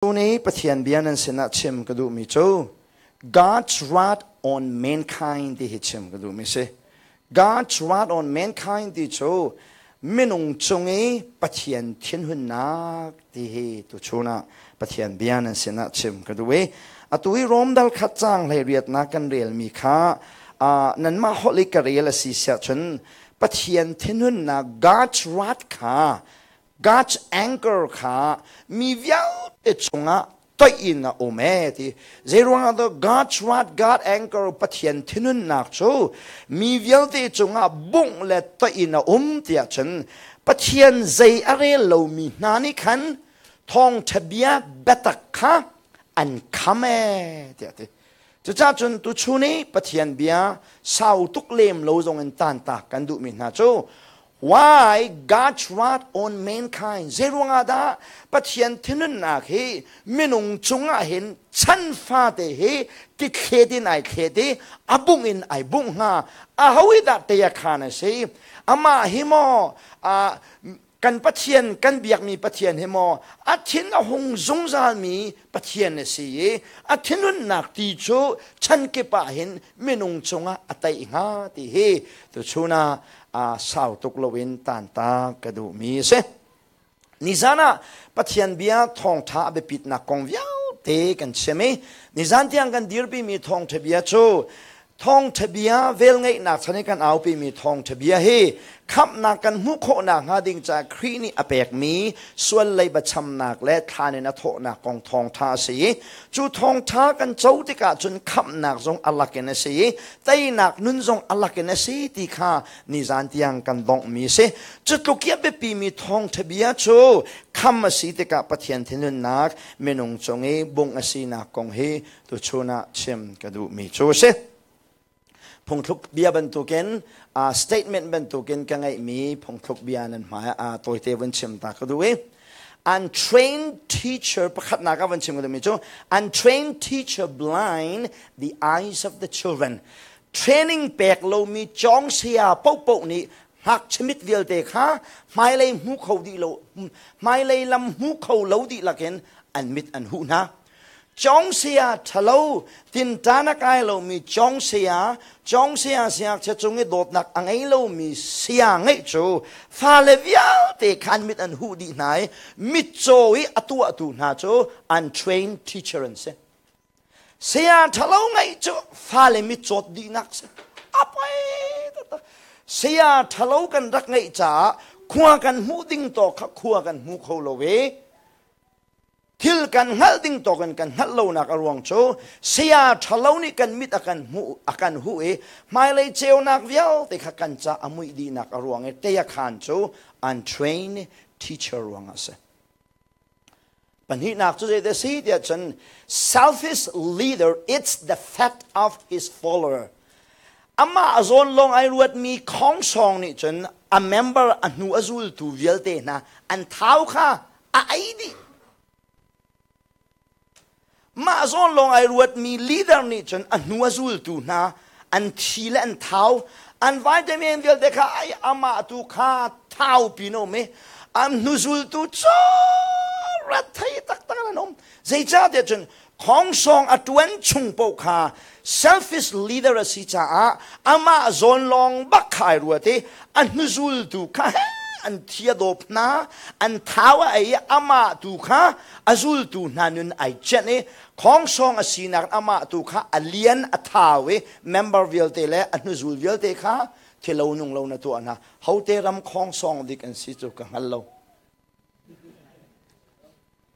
Tuni Pathian bia nan sinah chim ka duhmi cu God's wrath on mankind ti hi chim ka duhmi si. God's wrath on mankind ti cu minung cung i Pathian thinhunnak ti hi tuchun ah Pathian bia nan sinah chim ka duh i atu i Rom dal khat caang hlei riatnak kan relmi kha nanmah holh i ka rel a si siah cun Pathian thinhunnak God's wrath kha God's anger kha mi vialte chungah toih in a um ee ti. Zeiruangah dah God's wrath, God anger, Pathian thinunnak cu mi vialte cungah bungh le toih in a um tiah cun Pathian zei a rel lomi hna nih khan thawngṭha bia biatak kha an kham ee tiah ti. Cucaah cun tuchun i Pathian bia sau tuk lem lo zong in tantak kan duhmi hna cu Why God's wrath on mankind? Zeiruangah dah Pathian thinunnak hi minung cungah hin chan fate hi tithlet in ai thlet i a bungh in ai bungh hnga? Aho hi dah te a khan a si? Amah hi maw kan Pathian kan biakmi Pathian hi maw a thin a hung zungzalmi Pathian a si i a thinhunnak ti cu chan kip ah hin minung cungah a taih hnga ti hi tuchun ah a sau tuk loin tanta ka duhmi a si. Nizan ah Pathian bia thawngṭha a biapitnak kong vialte kan chim i nizan tiang kan dirpimi thawngṭha bia cu Thawngṭha bia velngeihnak chan i kan aupimi thawngṭha bia hi khamhnak kan hmuh khawhnak hnga ding caah Khrih nih a pekmi sual leiba chamnak le thlan in a thawhnak kong thawngṭha a si i cu thawngṭha kan co tikah cun khamhnak zong a lakin a si i teinak nun zong a lakin a si ti kha nizan tiang kan donghmi a si. Cu tluk i a biapimi thawngṭha bia cu kham a si tikah Pathian thinhunnak minung cung i bungh a sinak kong hi tuchun ah chim ka duhmi cu a si. Phungthluk bia bantukin statement bantukin ka ngeihmi phungthluk bia nan hmai ah tawite vun chim ta ka duh i untrained teacher pakhatnak ah vun chim ka duhmi cu untrained teacher blind the eyes of the children. Training pek lomi cawng saya paohpaoh nih ngakchia mit vialte kha hmailei hmu kho dih lo hmailei lam hmu kho lo dihlak in an mit an huh hna. Cawng saya ṭhalo tinṭan a kai lomi cawng saya, cawng saya siangngakchia cung i dawtnak a ngei lomi saya ngeih cu fale vialte khan mit an huh dih hna i mitcaw i a tuahtu hna cu untrained teacher an si. Saya ṭhalo ngeih cu fale mitcawt dihnak si. A poi taktak. Saya ṭhalo kan rak ngeih caah khua kan hmuh ding tawk kha khua kan hmu kho lo i Thil kan hngalh ding tawk in kan hngalh lonak a ruang cu saya ṭhalo nih kan mit a kan hmuh a kan huh i hmailei ceunak vialte kha kan ca a muih dihnak a ruang i tei a khaan cu untrained teacher ruangah a si. Pahnihnak cu zeidah a si tiah cun selfish leader it's the fat of his follower. Amah a zawn lawng ai ruatmi khongsawng nih cun a member a hnu a zultu vialte hna an thau kha a ei dih. Mah zawn lawng ai ruatmi leader nih cun a hnu a zultu hna an thi le an thau an vitamin vialte kha ai amah tu kha thau pin um i an hnu zultu cu rat thei taktak an um. Zeicahtiah cun khongsawng a tuan chung paoh kha selfish leader a si caah amah zawn lawng bak kha ai ruat i a hnuzultu kha an thi a dawp hna an thau a ei i amah tu kha a zultu hna nun ai cenh i khongsawng a sinak amah tu kha a lian a thau i member vialte le a hnuzul vialte kha thilo nung lo na tuah hna hote ram khongsawng dik an si cu ka hngal lo.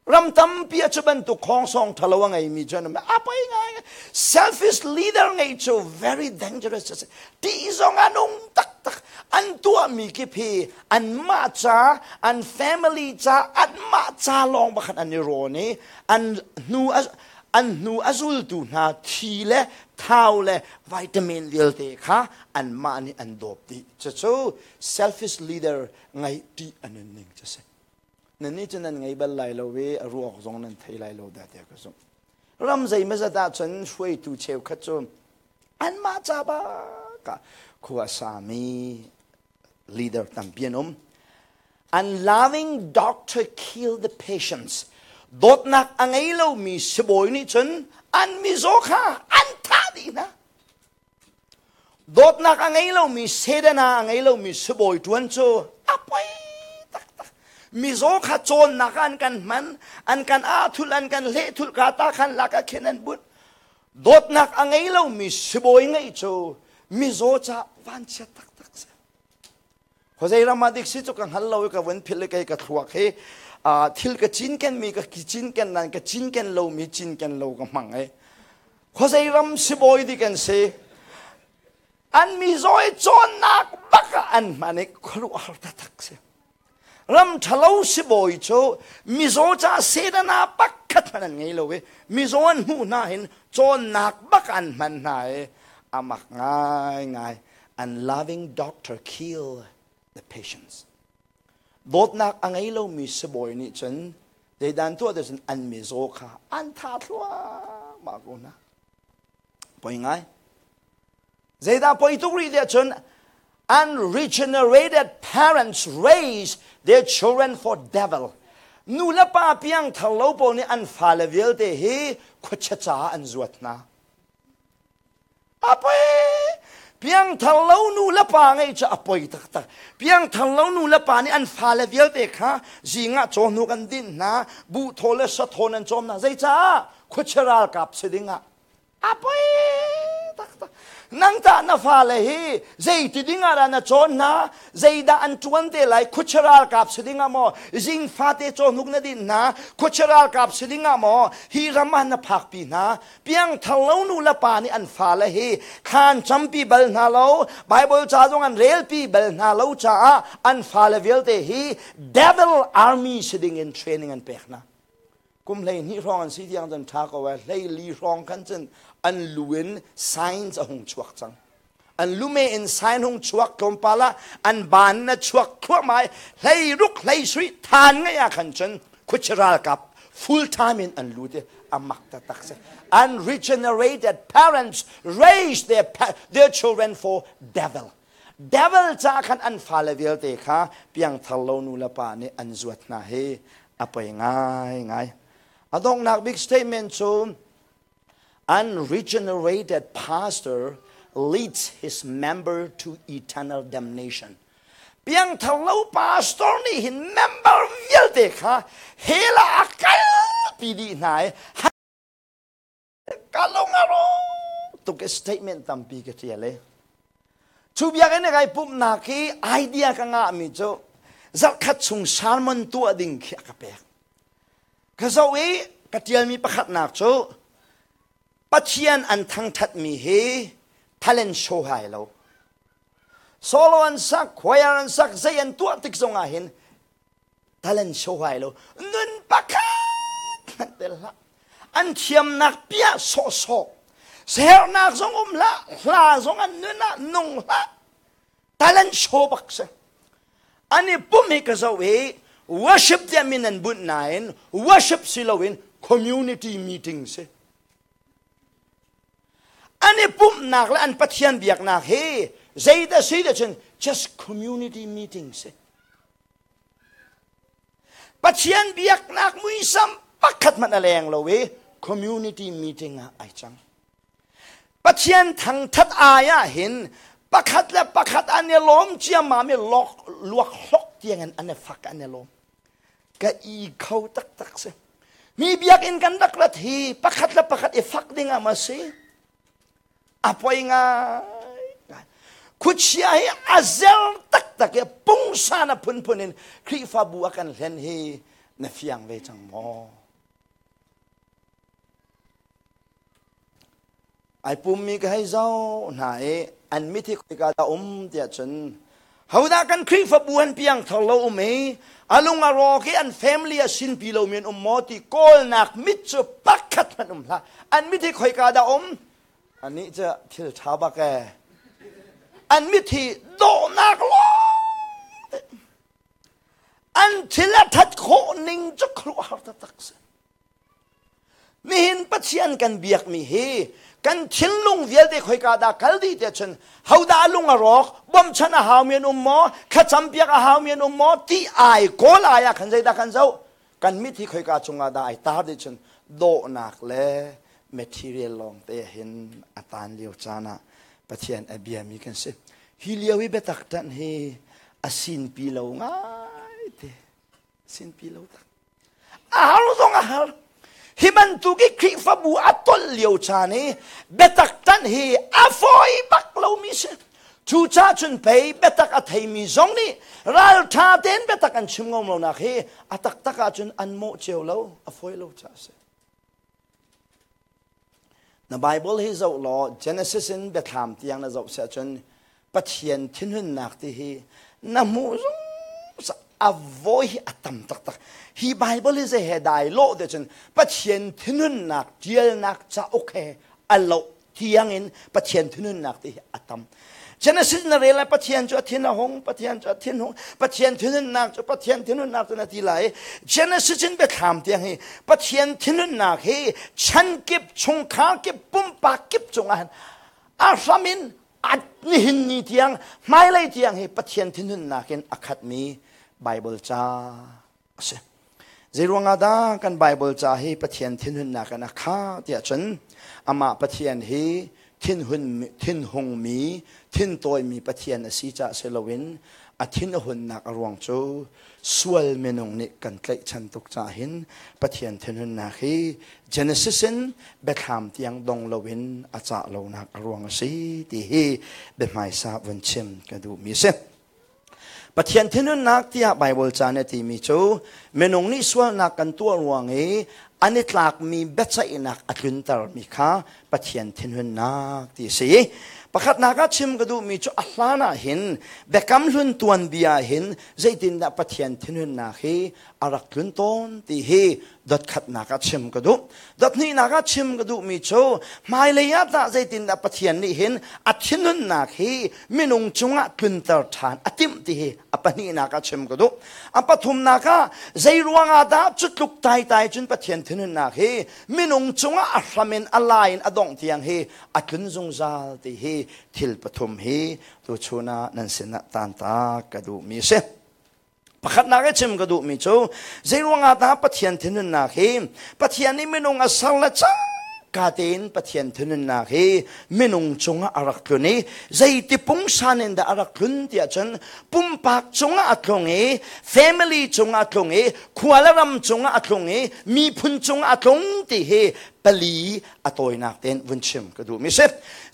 Ram tampi ah cu bantuk khongsawng ṭhalo a ngeimi cu an um. A poi ngai. Selfish leader ngeih cu very dangerous a si. Ṭih zong an um taktak. An tuahmi kip hi anmah ca, an family ca, anmah ca lawng bakhan an i rawn i an hnu a an hnu a zultu hna thi le thau le vitamin vialte kha anmah nih an dawp dih. Cucu selfish leader ngeih ṭih a nunning cu a si. Nannih cu nan ngei bal lai lo i a ruak zong nan thei lai lo dah tiah ka zumh. Ram zeimazat ahcun hruaitu cheukhat cu anmah ca bak ah khua a sami leader tampi an um. Unloving doctor kill the patients. Dawtnak a ngei lomi sibawi nih cun an mizaw kha an thah dih hna. Dawtnak a ngei lomi sedana a ngei lomi sibawi ṭuan cu a poi taktak. Mizaw kha cawnnak ah an kan hman, an kan ahthulh, an kan hlehthulh ka ta khan lak ah khin an bunh. Dawtnak a ngei lomi sibawi ngeih cu mizaw ca vanchiat taktak si. Khuazei ram ah dik si cu ka hngal lo i ka vun philh i kei ka thluak hi thil ka cinken mi ka cinken nan ka cinken lo mi cinken lo ka hmang ai. Khuazei ram sibawi dik an si. An mizaw i cawnnak bak ah an hman i khuaruahhar taktak si. Ram ṭhalo sibawi cu mizaw ca sedana pakhat hmanh an ngei lo i mizaw an hmuh hna hin cawnnak bak an hman hna i a mak ngaingai. Unloving doctor kill the patients. Dawtnak a ngei lomi sibawi nih cun zeidan tuah te cun an mizaw kha an tha thluahmah ko hna. Poi ngai. Zeidah poi tuk rih tiah cun unregenerated parents raise their children for devil. Nu le pa piang thar lo pawl nih an fale vialte hi khuachia caah an zuat hna. A poi! Piangthar lo nu le pa ngeih cu a poi taktak. Piangthar lo nu le pa nih an fale vialte kha zing ah cawhnuk an dinh hna, buhthaw le sathaw an cawm hna. Zeicah? Khuachia ralkap si ding ah. A poi taktak. Nang tah na fale hi zeiti ding ah dah na cawn hna? Zeidah an ṭuan te lai? Khuachia ralkap si ding ah maw? Zing fate cawhnuk na dinh hna? Khuachia ralkap si ding ah maw? Hi ram ah na phakpi hna? Piangthar lo nu le pa nih an fale hi thlan campi bal hna lo, Bible ca zong an relpi bal hna lo caah an fale vialte hi devil army si ding in training an pek hna. Kum 12 hrawng an si tiang cun ṭha ko ai, 14 hrawng khan cun an lu in signs a hung chuak cang. An lume in sign hung chuak tlawmpal ah an ban na chuak thluahmah i 16 17 than ngeih ah khan cun khuachia ralkap full time in an lut i a mak taktak si. Unregenerated parents raise their children for devil. Devil ca khan an fale vialte kha piangthar lo nu le pa nih an zuat hna hi a poi ngaingai. A donghnak big statement cu Unregenerated pastor leads his member to eternal damnation. Piangthar lo pastor nih hin member vialte kha hell ah a kalpi dih hna i ka lung a rawk tuk i statement tampi ka ṭial i cu biakinn i kai pumhnak hi idea ka ngahmi cu zarhkhat chung sermon tuah ding khi a ka pek. Ka zoh i ka ṭialmi pakhatnak cu Pathian an thangṭhatmi hi talent show hai lo. Solo an sak, choir an sak, zei an tuah tik zongah hin talent show hai lo. Nun pakhat hmanh tel hlah. An thiamnak piah sawhsawh. Sernak zong um hlah, hla zong an nun ah nung hlah. Talent show bak si. An i pum hi ka zoh i worship tiah min an bunh nain worship si loin community meeting si. An i pumhnak le an Pathian biaknak hi zeidah si dah cun just community meeting si. Pathian biaknak muisam pakhat hmanh a leng lo i community meeting ah ai cang. Pathian thangthat ai ah hin pakhat le pakhat an i lawm ciammam i luak hlok tiangin an i fak an i lawm. Ka i kho taktak si. Mi biakinn kan rak rat hi pakhat le pakhat i fak ding ah ma si? A poi ngai. Khuachia hi a zer taktak i pungsan a phunphun in Khrihfabu a kan hlen hi na fiang ve cang maw? Ai pummi ka hei zoh hna i an mit hi khoika dah um tiah cun hodah kan Khrihfabu an piangthar lo um i a lung a rawk i an family a sinpi lomi an um maw ti kawlnak mit cu pakhat hmanh um hlah. An mit hi khoika dah um? Anih cu thil ṭha bak ee. An mit hi dawhnak lawng an thil a ṭhat khawh ning cu khuaruahhar taktak si. Nihin Pathian kan biakmi hi kan thinlung vialte khoika dah kal dih tiah cun hodah lung a rawk, bawmchan a haumi an um maw, thlacam piak a haumi an um maw ti ai kawl ai ah khan zeidah kan zoh? Kan mit hi khoika cungah dah ai tar dih cun dawhnak le material lawng te hin a tan lio caan ah Pathian a biami kan si. Hi lio i biatak ṭanh hi a sinpi lo ngai te. Sinpi lo tak. A har zong a har. Hi bantuk i Khrihfabu a tolh lio caan i biatak ṭanh hi a fawi bak lomi si. Cucaah cun pei biatak a theimi zong nih ralṭha tein biatak an chim ngam lonak hi a taktak ahcun an mawh cio lo, a fawi lo caah a si. Na Bible hi zoh law Genesis in Biathlam tiang na zoh siah cun Pathian thinhunnak ti hi na hmuh zungzal a voi hi a tam taktak. Hi Bible hi zei he dai lawh te cun Pathian thinhunnak tialnak cauk he a loh tiangin Pathian thinhunnak ti hi a tam. Genesis na rel lai Pathian cu a thin a hung, Pathian cu a thin hung, Pathian thinhunnak cu Pathian thinhunnak cu na ti lai. Genesis in biathlam tiang hi Pathian thinhunnak hi chan kip, chungkhar kip, pumpak kip cungah hin a hram in a nihin ni tiang, hmailei tiang hi Pathian thinhunnak in a khatmi Bible ca a si. Zeiruangah dah kan Bible ca hi Pathian thinhunnak in a khah tiah cun amah Pathian hi thinhun thinhungmi thintawimi Pathian a si caah si loin a thin a hunnak a ruang cu sual minung nih kan tlaihchan tuk caah hin Pathian thinhunnak hi Genesis in biathlam tiang dong loin a cah lonak a ruang a si ti hi biahmaisa vun chim ka duhmi a si. Pathian thinhunnak tiah Baibal ca nih a timi cu minung nih sualnak kan tuah ruang i an i tlakmi biaceihnak a tluntermi kha Pathian thinhunnak ti a si. Pakhatnak ah chim ka duhmi cu a hlan ah hin Biakam Hlun tuanbia ah hin zeitindah Pathian thinhunnak hi a rak tlun tawn ti hi dotkhatnak ah chim ka duh. Dothnihnak ah chim ka duhmi cu hmailei ah tah zeitindah Pathian nih hin a thinhunnak hi minung cungah tlunter ṭhan a timh ti hi a pahnihnak ah chim ka duh. A pathumnak ah zei ruangah dah cu tluk taitai cun Pathian thinhunnak hi minung cungah a hram in a lai in a dongh tiang hi a tlun zungzal ti hi thil pathum hi tuchun ah nan sinah taantak ka duhmi a si. Pakhatnak i chim ka duhmi cu zeiruangah dah Pathian thinhunnak hi Pathian nih minung a ser le cangka tein Pathian thinhunnak hi minung cungah a rak tlun i zeiti pungsan in dah a rak tlun tiah cun pumpak cungah a tlung i family cungah a tlung i khua le ram cungah a tlung i miphun cungah a tlung ti hi pali a tawinak tein vun chim ka duhmi si.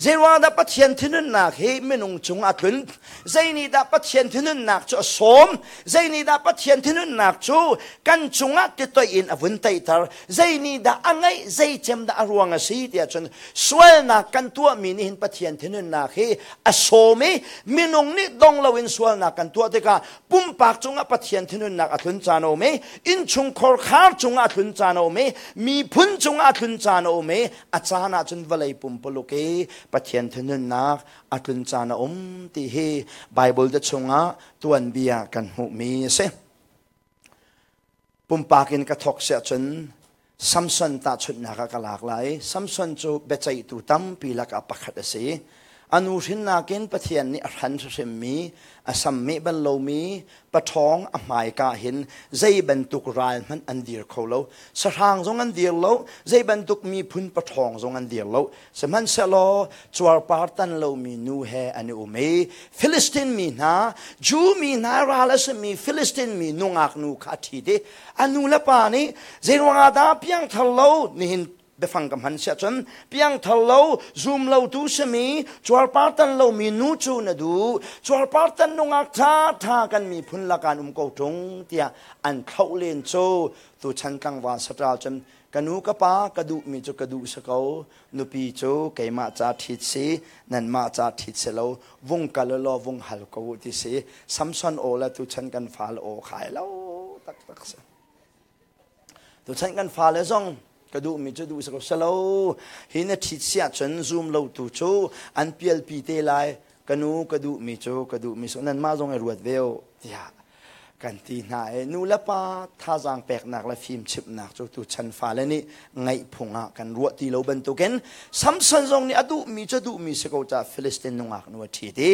Zeiruang dah Pathian thinhunnak hi minung cung a tlun? Zei nih dah Pathian thinhunnak cu a sawm? Zei nih dah Pathian thinhunnak cu kan cungah titoih in a vun teihter? Zei nih dah a ngeih? Zei cem dah a ruang a si tiah cun sualnak kan tuahmi nih hin Pathian thinhunnak hi a sawm i minung nih dong loin sualnak kan tuah tikah pumpak cungah Pathian thinhunnak a tlun caan a um i innchungkhar khar cungah a tlun caan a um i miphun cungah a tlun caan a um i a caan ah cun vawlei pumpuluk i Pathian thinhunnak a tlun caan a um ti hi Bible te chungah tuanbia kan hmuhmi a si. Pumpak in ka thawk siah cun Samson tahchunhnak ah ka lak lai. Samson cu biaceihtu tampi lakah pakhat a si. A nu hrinnak in Pathian nih a hran hrimmi, a sammeh bal lomi, paṭhawng a hmaika hin zei bantuk ral hmanh an dir kho lo. Sahrang zong an dir lo, zei bantuk miphun paṭhawng zong an dir lo. Sihmanhsehlaw cuarpar tan lomi nu he an i um i Filistin mi hna, Jew mi hna ral a simi Filistin mi nungak nu kha a ṭhit i a nu le pa nih zeiruangah dah piangthar lo nihin biafang ka hman siah cun piangthar lo zum lo tu simi cuarpar tan lomi nu cu na duh cuarpar tan nungak ṭha ṭha kan miphun lakah an um ko ṭung tiah an thlauh len cu tuchan tlangval saṭal cun ka nu ka pa ka duhmi cu ka duh si ko nupi cu keimah ca ṭhit si nanmah ca ṭhit si lo vung kal law vung hal ko u ti si Samson aw le tuchan kan fale aw khai lo taktak si tuchan kan fale zong ka duhmi cu duh si ko selo hi na ṭhit si ahcun zum lo tu cu an pialpi te lai ka nu ka duhmi cu ka duhmi cu nanmah zong i ruat ve u tiah kan ti hna i nu le pa thazaang peknak le fimchimhnak cu tuchan fale nih ngaih phung ah kan ruah ti lo bantukin Samson zong nih a duhmi cu duhmi si ko caah Filistin nungak nu a ṭhit i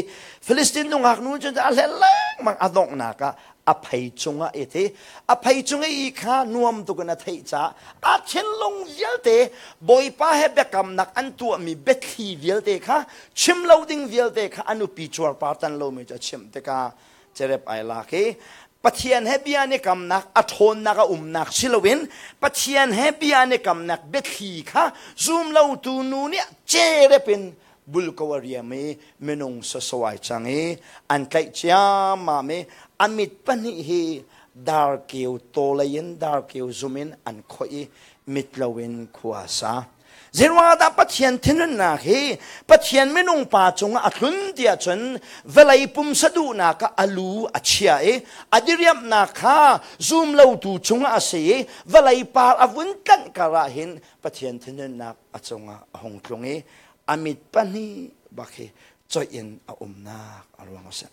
Filistin nungak nu cu a hlen lengmang a donghnak ah A phei cungah i ti a phei cung i kha nuam tuk in a theih caah a thinlung vialte Bawipa he biakamnak an tuahmi biathli vialte kha chim lo ding vialte kha a nupi cuarpar tan lomi cu a chimh tikah cerep ai lak i Pathian he bia an i kamnak a ṭhawnnak a umnak si loin Pathian he bia an i kamnak biathli kha zum lotu nu nih cerep in bulko a riam i minung saso ai cang i an tlaih ciammam i a mit pahnih hi darkeu tawlei in darkeu zum in an khoih i mit loin khua a sa. Zeiruangah dah Pathian thinhunnak hi Pathian minung pa cungah a tlun tiah cun vawlei pumsa duhnak ah a lu a chia i a diriamhnak kha zum lotu cungah a si i vawlei par a vun tlanh kar ah hin Pathian thinhunnak a cungah a hung tlung i a mit pahnih bak hi coih in a umnak a ruang a si.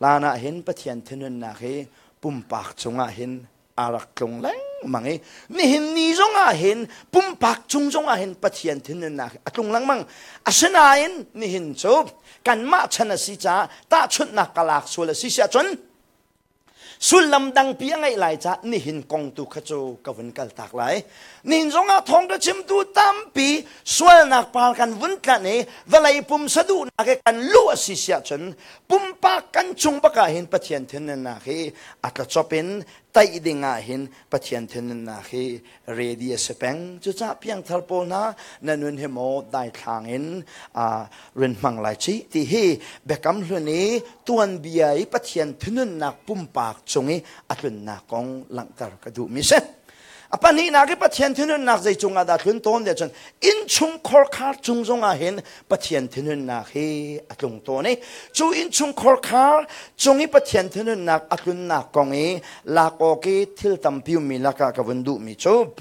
Hlan ah hin Pathian thinhunnak hi pumpak cungah hin a rak tlung lengmang i nihin ni zongah hin pumpak cung zongah hin Pathian thinhunnak a tlung lengmang. Asinain nihin cu kanmah chan a si caah tahchunhnak ka lak sual a si siah cun Sullam dangpi a ngeih lai caah nihin kong tu kha cu ka vun kaltak lai. Nihin zongah thawngṭha chimtu tampi sualnak par kan vun tlanh i vawlei pumsa duhnak i kan luh a si siah cun pumpak kan chung bak ah hin Pathian thinhunnak hi a tlacop in taih ding ah hin Pathian thinhunnak hi ready a si peng. Cucaah piangthar pawl hna na nun hi maw daithlang in rin hmang lai ci ti hi biakam hlun i tuanbia i Pathian thinhunnak pumpak cung i a tlunnak kong langhter ka duhmi si. A pahnihnak i Pathian thinhunnak zei cungah dah tlun tawn tiah cun innchungkhar khar cung zongah hin Pathian thinhunnak hi a tlung tawn i cu innchungkhar khar cung i Pathian thinhunnak a tlunnak kong i lak awk i thil tampi ummi lakah ka vun duhmi cu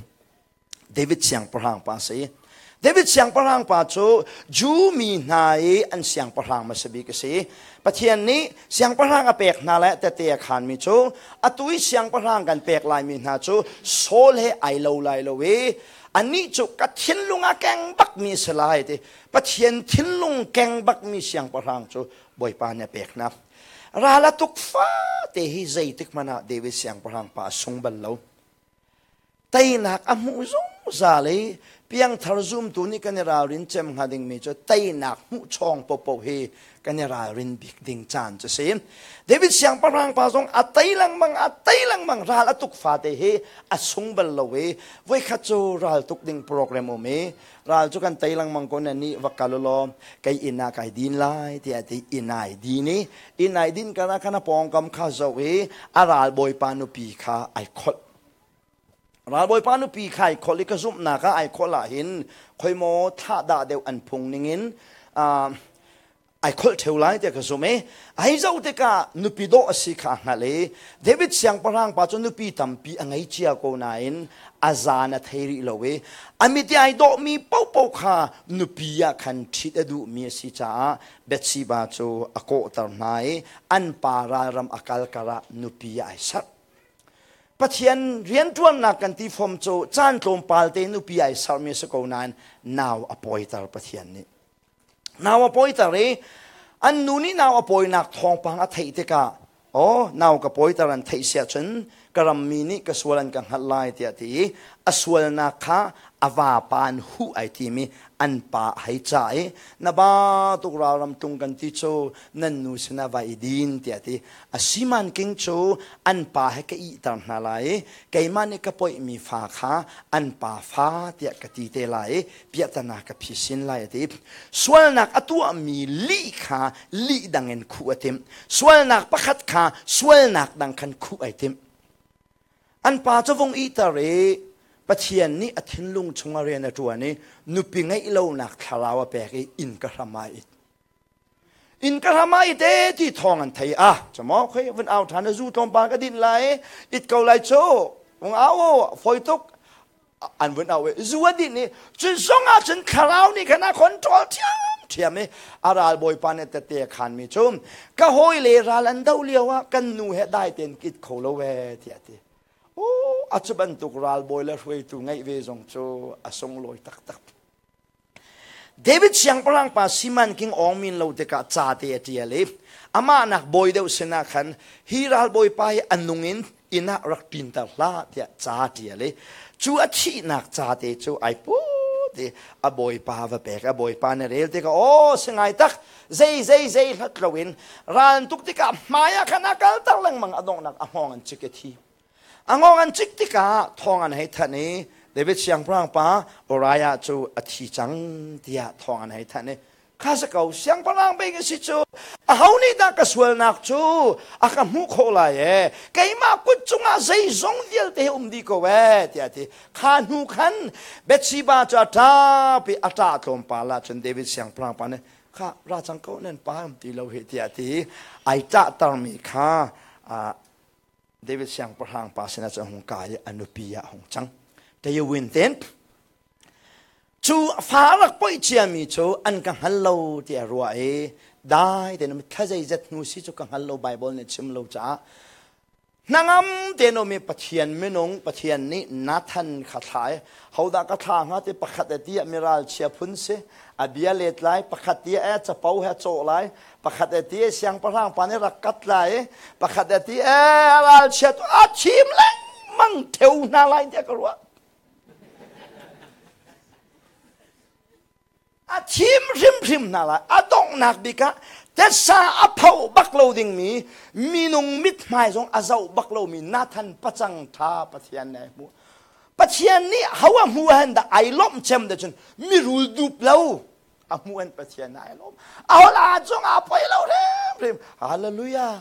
David siangpahrang pa a si. David siangpahrang pa cu Jew mi hna i an siangpahrang hmasa bik a si. Pathian nih siangpahrang a pek hna le tete a khanmi cu atu i siangpahrang kan pek laimi hna cu Saul he ai lo lai lo i anih cu ka thinlung a keng bakmi a si lai ti Pathian thinlung keng bakmi siangpahrang cu Bawipa nih a pek hna. Ral a tuk fate hi zeitik hmanh ah David siangpahrang pa a sung bal lo. Teinak a hmuh zungzal i piangthar zumtu nih kan i ralrin cem hnga dingmi cu teinak hmuh chawng popo hi kan i ralrin bik ding caan cu si. David siangpahrang pa zong a tei lengmang a tei lengmang ral a tuk fate hi a sung bal lo i voikhat cu ral tuk ding program um i ral cu kan tei lengmang ko na nih va kal law kei inn ah kai din lai tiah ti inn ai din i inn ai din kana khan a pawngkam kha zoh i a ral bawipa nupi kha ai kholh ralbawipa nupi kha ai kholh i ka zumhnak ah ai kholh ah hin khoi maw thlah dah deuh an phung ningin ai kholh ṭheu lai tiah ka zumh i ai zoh tikah nupi dawh a si kha a hngalh i David siangpahrang pa cu nupi tampi a ngei cia ko nain a zan a thei rih lo i a mit i ai dawhmi paohpaoh kha nupi ah khan ṭhit a duhmi a si caah Bathsheba cu a kawhter hna i an pa ralram a kal karah nupi ah ai serh. Pathian rianṭuannak kan ti fom cu caan tlawmpal te nupi ai sermi a si ko nain nau a pawiter Pathian nih. Nau a pawiter i an nu nih nau a pawinak thawngpang a theih tikah aw nau ka pawiter an theih siah cun ka rammi nih ka sual an ka hngalh lai tiah ti i a sualnak kha a vapa an huh ai timi an pa a hei ca i na ba tuk ralram tlung kan ti cu nan nu sinah va i din tiah ti a siman king cu an pa he ka ihter hna lai i keimah nih ka poihmi fa kha an pa fa tiah ka ti te lai i piahtana ka phisin lai a ti. Sualnak a tuahmi lih kha lih dang in khuh a timh. Sualnak pakhat kha sualnak dang khan khuh ai timh. An pa cu vung ihter i Pathian nih a thinlung chungah rian a ṭuan i nupi ngeih lonak thlarau a pek i inn ka hram ah it. Inn ka hram ah it e ti thawng an thei ah camaw khoi vun au ṭhan a zu tlawmpal ka din lai it ko lai cu vung au foi tuk an vun au i zu a din i cu zong ah cun thlarau nih khan a control ṭhiamṭhiam i a ral bawipa nih tete a khanmi cu ka hawi le ral an do lio ah kan nu he dai tein kit kho lo e tiah a ti. A cu bantuk ralbawi le hruaitu ngeih ve zong cu a sunglawi taktak. David siangpahrang pa Siman king awng min lo tikah ca te a ṭial i amah nak bawi deuh sinah khan hi ralbawipa hi a nung in inn ah rak ṭinter hlah tiah ca a ṭial i cu a thihnak ca te cu ai put i a bawipa va pek. A bawipa nih rel tikah aw si ngai tak, zei zei zei hlat loin ral tuk tikah hmai ah khan a kalter lengmang, a donghnak a hngawng an cik i thi. A ngawng an cik tikah thawng an hei thanh i David siangpahrang pa Uriah cu a thi cang tiah thawng an hei thanh i kha si ko, siangpahrang bik a si cu, aho nih dah ka sualnak cu a ka hmuh khawh lai e, keimah kut cungah zeizong vialte hi um dih ko e tiah a ti. Kha hnu khan Bathsheba cu a ṭap i a ṭah tlawmpal ah cun David siangpahrang pa nih kha ra cang ko, nan pa um ti lo hi tiah a ti. Ai ṭahtermi kha David siangpahrang pa sinah cun a hung kai i a nupi ah a hung cang. Tayawin ten cu fa rak poih ciami cu an ka hngal lo tiah ruah i dai tein thla zeizat hnu si cu ka hngal lo, Bible nih chim lo caah hnangam tein um i Pathian minung Pathian nih Nathan kha thla i hodah ka thla hnga ti pakhat e ti ah miral chia phun si a bia let lai, pakhat ti e capo he cawh lai, pakhat e ti siangpahrang pa nih rak kat lai, pakhat e ti e ralchiat a thim lengmang theu hna lai tiah ka ruah. A thim hrimhrim hna lai. A donghnak bik ah tesa a pho bak lo dingmi minung mithmai zong a zoh bak lomi Nathan pacang tha Pathian nih hmu. Pathian nih ho a hmu han dah ai lawmh cem de cun mirul dup lo a hmuh an Pathian ai lawm. A hol a zong a poi lo hrimhrim. Hallelujah.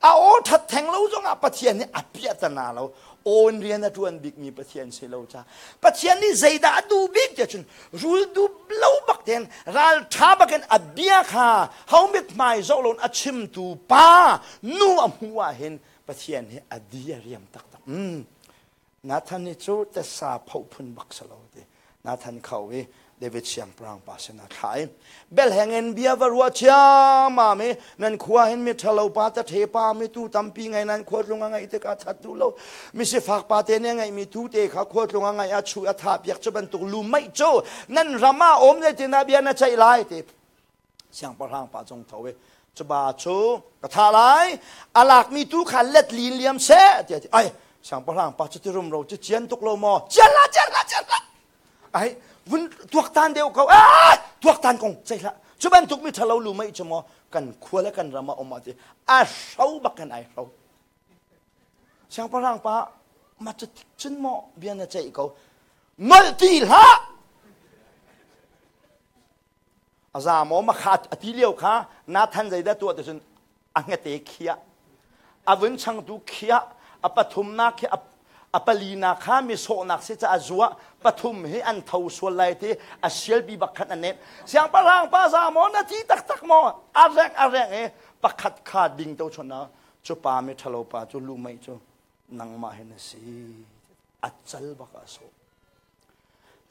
A aw that theng lo zong ah Pathian nih a piah tana lo. Awn rian a tuan bikmi Pathian si lo ca. Pathian nih zeidah a duh bik tiah cun rul dup lo bak ten ral tha bakin a bia kha ho mithmai zoh loin a chimtu pa nu a hmuh ah hin Pathian hi a di a riam taktak. Nathan hi cu tesa phoh phun bak si lo ti. Nathan kho i David siangpahrang pa sin a thlah i belheng in bia va ruah ciammam i nan khua hin mi ṭhalo pa ta ṭhe pa mi tu tampi ngai nan khua tlung a ngaih tikah that duh lo mi sifak pa te nih a ngeihmi tu te kha khua tlung a ngaih ah chu a tha piak cu bantuk lu meih cu nan ram ah um zeitinah bia na ceih lai ti. Siangpahrang pa cung tho i cuba cu ka thah lai, a lakmi tu kha let lin liam seh tiah ti. Ai, siangpahrang pa cu ti rumro cu cian tuk lo maw? Cian la, cian la, cian la. Ai, vun tuaktan deuh ko. Ai, tuaktan kong ceih hlah. Cu bantuk mi ṭhalo lu mei cu maw kan khua le kan ram ah um ah ti a hro bak kan ai hro. Siangpahrang pa ma cu cun maw bia na ceih ko? Nolh ti hlah. A za maw makha a ti lio kha Nathan zeidah tuah ti cun a hngete khiah, a vun changtu khiah, a pathumnak khi a palinak kha mi sawhnak si caah zuah pathum hi an tho sual lai ti a sialpi bak khan a nem. Siangpahrang pa za maw na ti taktak maw? A reng a reng i pakhat kha ding to chon cu pa mi ṭhalo pa cu lu mei cu nangmah hin a si. A cal bak a sawh.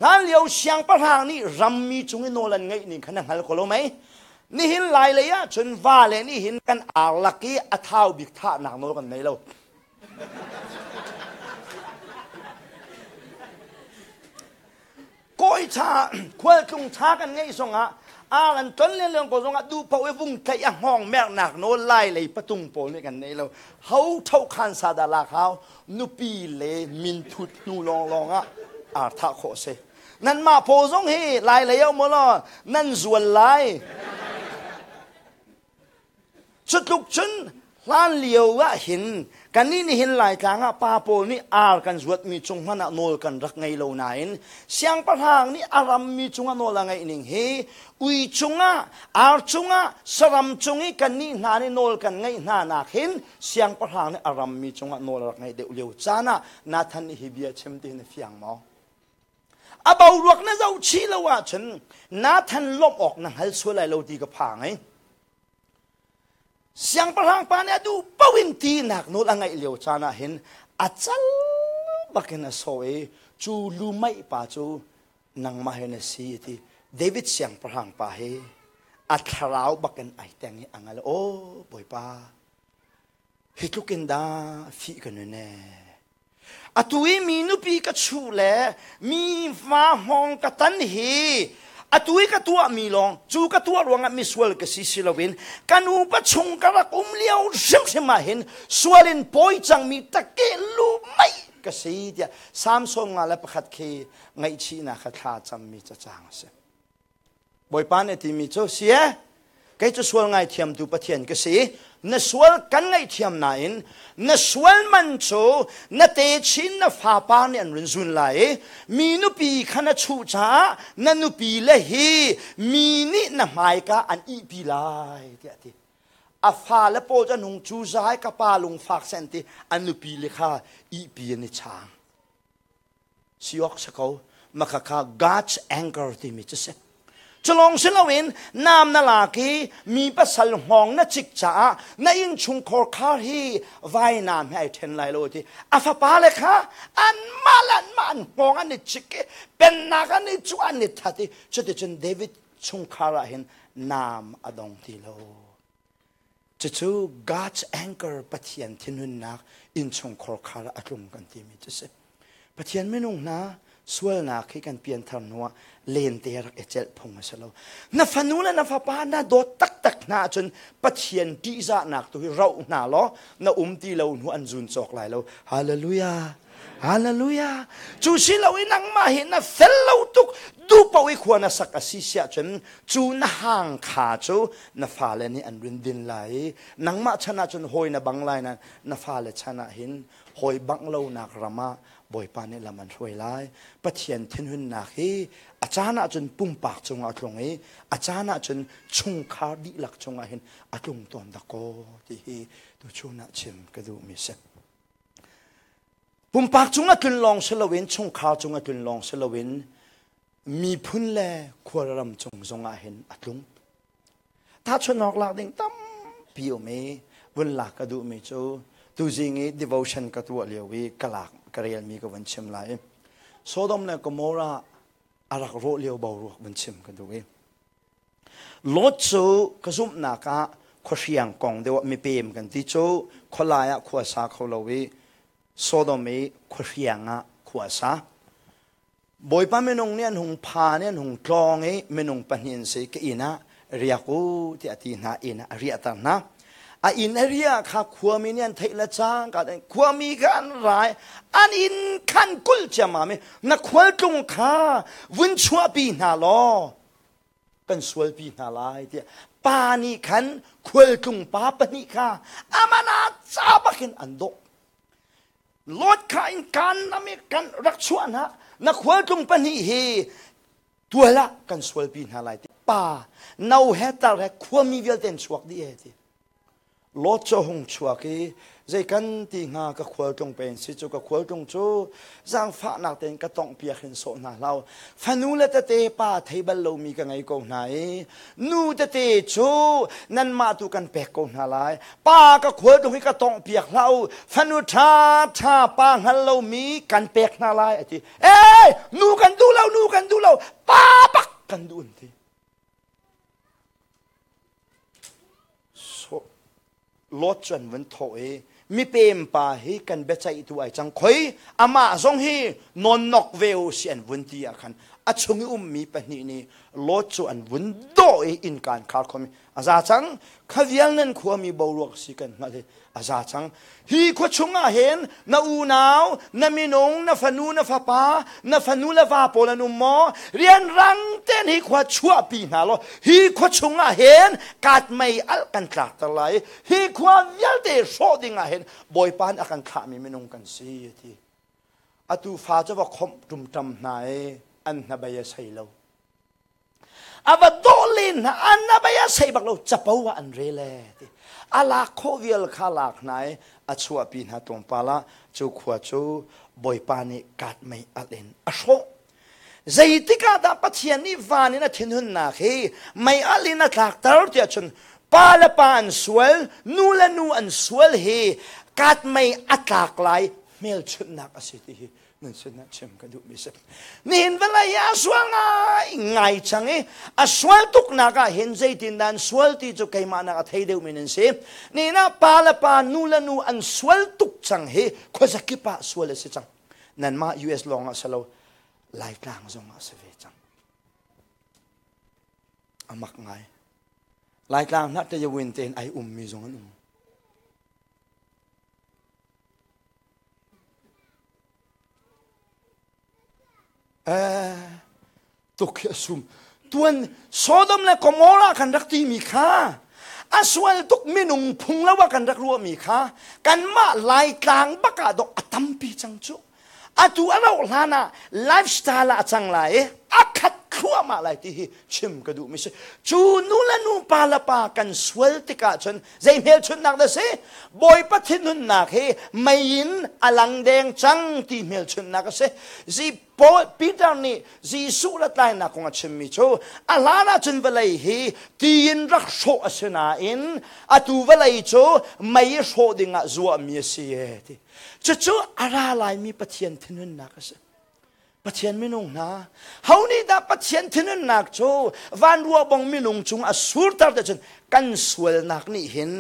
Hlanlio siangpahrang nih rammi cung i nawl an ngeih ning kha na hngal ko lo mei? Nihin lai lei ah cun va le nih hin kan ar lak i a thau bik thahnak nawl kan ngei lo. Kawi ṭha, khualtlung ṭha kan ngeih zongah ar an ton len leng ko zongah duh paoh i vung tlaih a hngawng merhnak nawl lai lei patung pawl nih kan nei lo. Ho tho khan sa dah lak hau? Nupi le minthut hnu lawnglawng ah ar thah khawh si. Nanmah paw zong hi lai lei um law nan zual lai. Cutluk cun hlan lio ah hin kannih nih hin Laitlang ah pa pawl nih ar kan zuatmi cung hmanh ah nawl kan rak ngei lo nain siangpahrang nih a rammi cungah nawl a ngeih ning hi ui cungah, ar cungah, saram cung i kannih hna nih nawl kan ngeih hna nak hin siangpahrang nih a rammi cungah nawl a rak ngeih deuh lio caan ah Nathan nih hi bia chim ti hin a fiang maw? A boruak na zoh chih lo ahcun Nathan lawmh awk na hngal sual lai lo ti ka phang ai. Siangpahrang pa nih a duh paoh in tinak nawl a ngeih lio caan ah hin a cal bakin a sawh i cu lumeih pa cu nangmah hi na si ti. David siangpahrang pa hi a thlarau bakin ai teng i a ngal, aw Bawipa, hi tluk in dah fih ka nun ee. Atu i mi nupi ka chuh le mi fa hngawng ka tan hi Atu i ka tuahmi lawng cu ka tuah ruangah misual ka si si loin ka nupa chung ka rak um lio hrimhrim ah hin sual in pawi cangmi take lu mei ka si tiah Psalm 51 khi ngaihchihnak kha thla cammi cacang a si. Bawipa nih a timi cu si e kei cu sual ngaithiamtu Pathian ka si na sual kan ngaihthiam nain na sual man cu na techin na fapa nih an run zun lai i mi nupi kha na chuh caah na nupi le hi mi nih na hmaika an ihpi lai tiah a ti a fale pawl cu an hung cu zai ka pa lungfak sen ti a nupi le kha ihpi an i chang si awk si ko makhakha God's anger timi cu si culong si loin nam na lak i mi pasal hngawng na cik caah na innchungkhar khar hi vainam he ai ṭhen lai lo ti a fapa le kha anmah le anmah an hngawng an i cik i pennak an i cuh an i that i cuticun David chungkhar ah hin nam a dong ti lo Cucu God's anchor Pathian thinhunnak innchungkhar khar a tlung kan timi cu si. Pathian minung hna sualnak hi kan pianthar hnuah lente rak i celh phung a si lo. Na fanu le na fapa na dawt taktak hna ahcun Pathian ṭihzahnak tu hi roh hna law na um ti lo hnu an zun cawk lai lo. Hallelujah. Hallelujah. Cu si lo i nangmah hi na fel lo tuk duh i khua na sak a si siah cun cu na hang kha cu na fale nih an rin din lai i nangmah chan ah cun hawi na bang lai na na fale chan ah hin hawi bang lonak ram ah Bawipa nih lam an hruai lai. Pathian thinhunnak hi a caan ah cun pumpak cungah a tlung i a caan ah cun chungkhar dihlak cungah hin a tlung tawn dakaw ti hi tuchun ah chim ka duhmi si. Pumpak cung a tlun lawng si loin chungkhar cung a tlun lawng si loin miphun le khualram cung zongah hin a tlung. Tahchunhawk lak ding tampi um i vun lak ka duhmi cu tuzing i devotion ka tuah lio i ka lak ka relmi ka vun chim lai. Sodom le Gomorrah a rak rawh lio boruak vun chim ka duh i Lot cu ka zumhnak ah khuahriang kong deuh ah mipem kan ti cu khualai ah khua sa kho lo i Sodom i khuahriang ah khua a sa. Bawipa minung nih an hung phan i an hung tlawng i minung pahnih an si ka inn ah riak u tiah a ti hna inn ah a riahter hna. A inn a riah kha khuami nih an theih le cangka khuami kha an ra i an inn khan kulh ciammam i na khualtlung kha vun chuahpi hna law kan sualpi hna lai tiah pa nih khan khualtlung pa pahnih kha amana ca bakin an dawh Lot kha in kan nam i kan rak chuah hna na khualtlung pahnih hi tual ah kan sualpi hna lai ti pa no he tar he khuami vialte an chuak dih he ti Lot cu a hung chuak i zei kan ti hnga ka khualtlung pen si cu ka khualtlung cu zaangfahnak tein ka tonghpiak hin sawh hna hlah fanu le tete pa thei bal lomi ka ngei ko hna i nu tete cu nanmah tu kan pek ko hna lai pa ka khualtlung hi ka tonghpiak hlah u fanu ṭha ṭha pa hngal lomi kan pek hna lai a ti ee nu kan duh lo nu kan duh lo pa bak kan duh an ti Lot cu an vun thawh i mipem pa hi kan biaceihtu ai cang khoi amah zong hi nawnnok ve u si an vun ti ah khan a chung i ummi pahnih nih Lot cu an vun dawh i innka an khar khomi a za cang kha vial nan khuami boruak si kan hngalh i a za cang hi khua chungah hin na unau na minung na fanu na fapa na fanu le va pawl an um maw rianrang ten hi khua chuahpi hna law hi khua chungah hin kat mei alh kan tlakter lai hi khua vialte hrawh ding ah hin bawipa nih a kan thlahmi minung kan si ti atu fa cu va khomh ṭumṭam hna i an hnabei a sei lo A va dawh len hna an a bei a sei bak lo capo ah an rel e ti a lak khawh vial kha lak hna i a chuahpi hna tlawmpal ah cu khua cu Bawipa nih kat mei alh in a hrawh zeitik ah dah Pathian nih van in a thinhunnak hi mei alh in a tlakter tiah cun pa le pa an sual nu le nu an sual hi kat mei a tlak lai hmelchunhnak a si ti hi nan sinah chim ka duhmi si nihin vawlei hi a sual ngai ngai cang i a sual tuknak ah hin zeitin dah an sual ti cu keimah nak a thei deuhmi nan si nihin ah pa le pa nu le nu an sual tuk cang hi khuazakip ah sual a si cang nanmah US lawng ah si lo Laitlang zong ah si ve cang. A mak ngai. Laitlang hna te yawin tein ai ummi zong an um. Tuk hi a sum. Tuan Sodom le Gomorrah kan rak timi kha a sual tuk minung phung lo ah kan rak ruahmi kha kanmah Laitlang bak ah dok a tampi cang cu. Atu a rauh hlan ah lifestyle ah a cang lai i a khat thluahmah lai ti hi chim ka duhmi si. Cu nu le nu pa le pa kan sual tikah cun zei hmelchunhnak dah si? Bawipa thinhunnak hi mei in a lang deng cang ti hmelchunhnak a si. Zi Paul Peter nih Jesuh le tlainak kong a chimmi cu a hlan ahcun vawlei hi ti in rak hrawh a si nain atu vawlei cu mei hrawh dingah zuahmi a si e ti. Cucu a ra laimi Pathian thinhunnak a si. Pathian minung hna, ho nih dah Pathian thinhunnak cu van ruah bong minung cung a surter te cun kan sualnak nih hin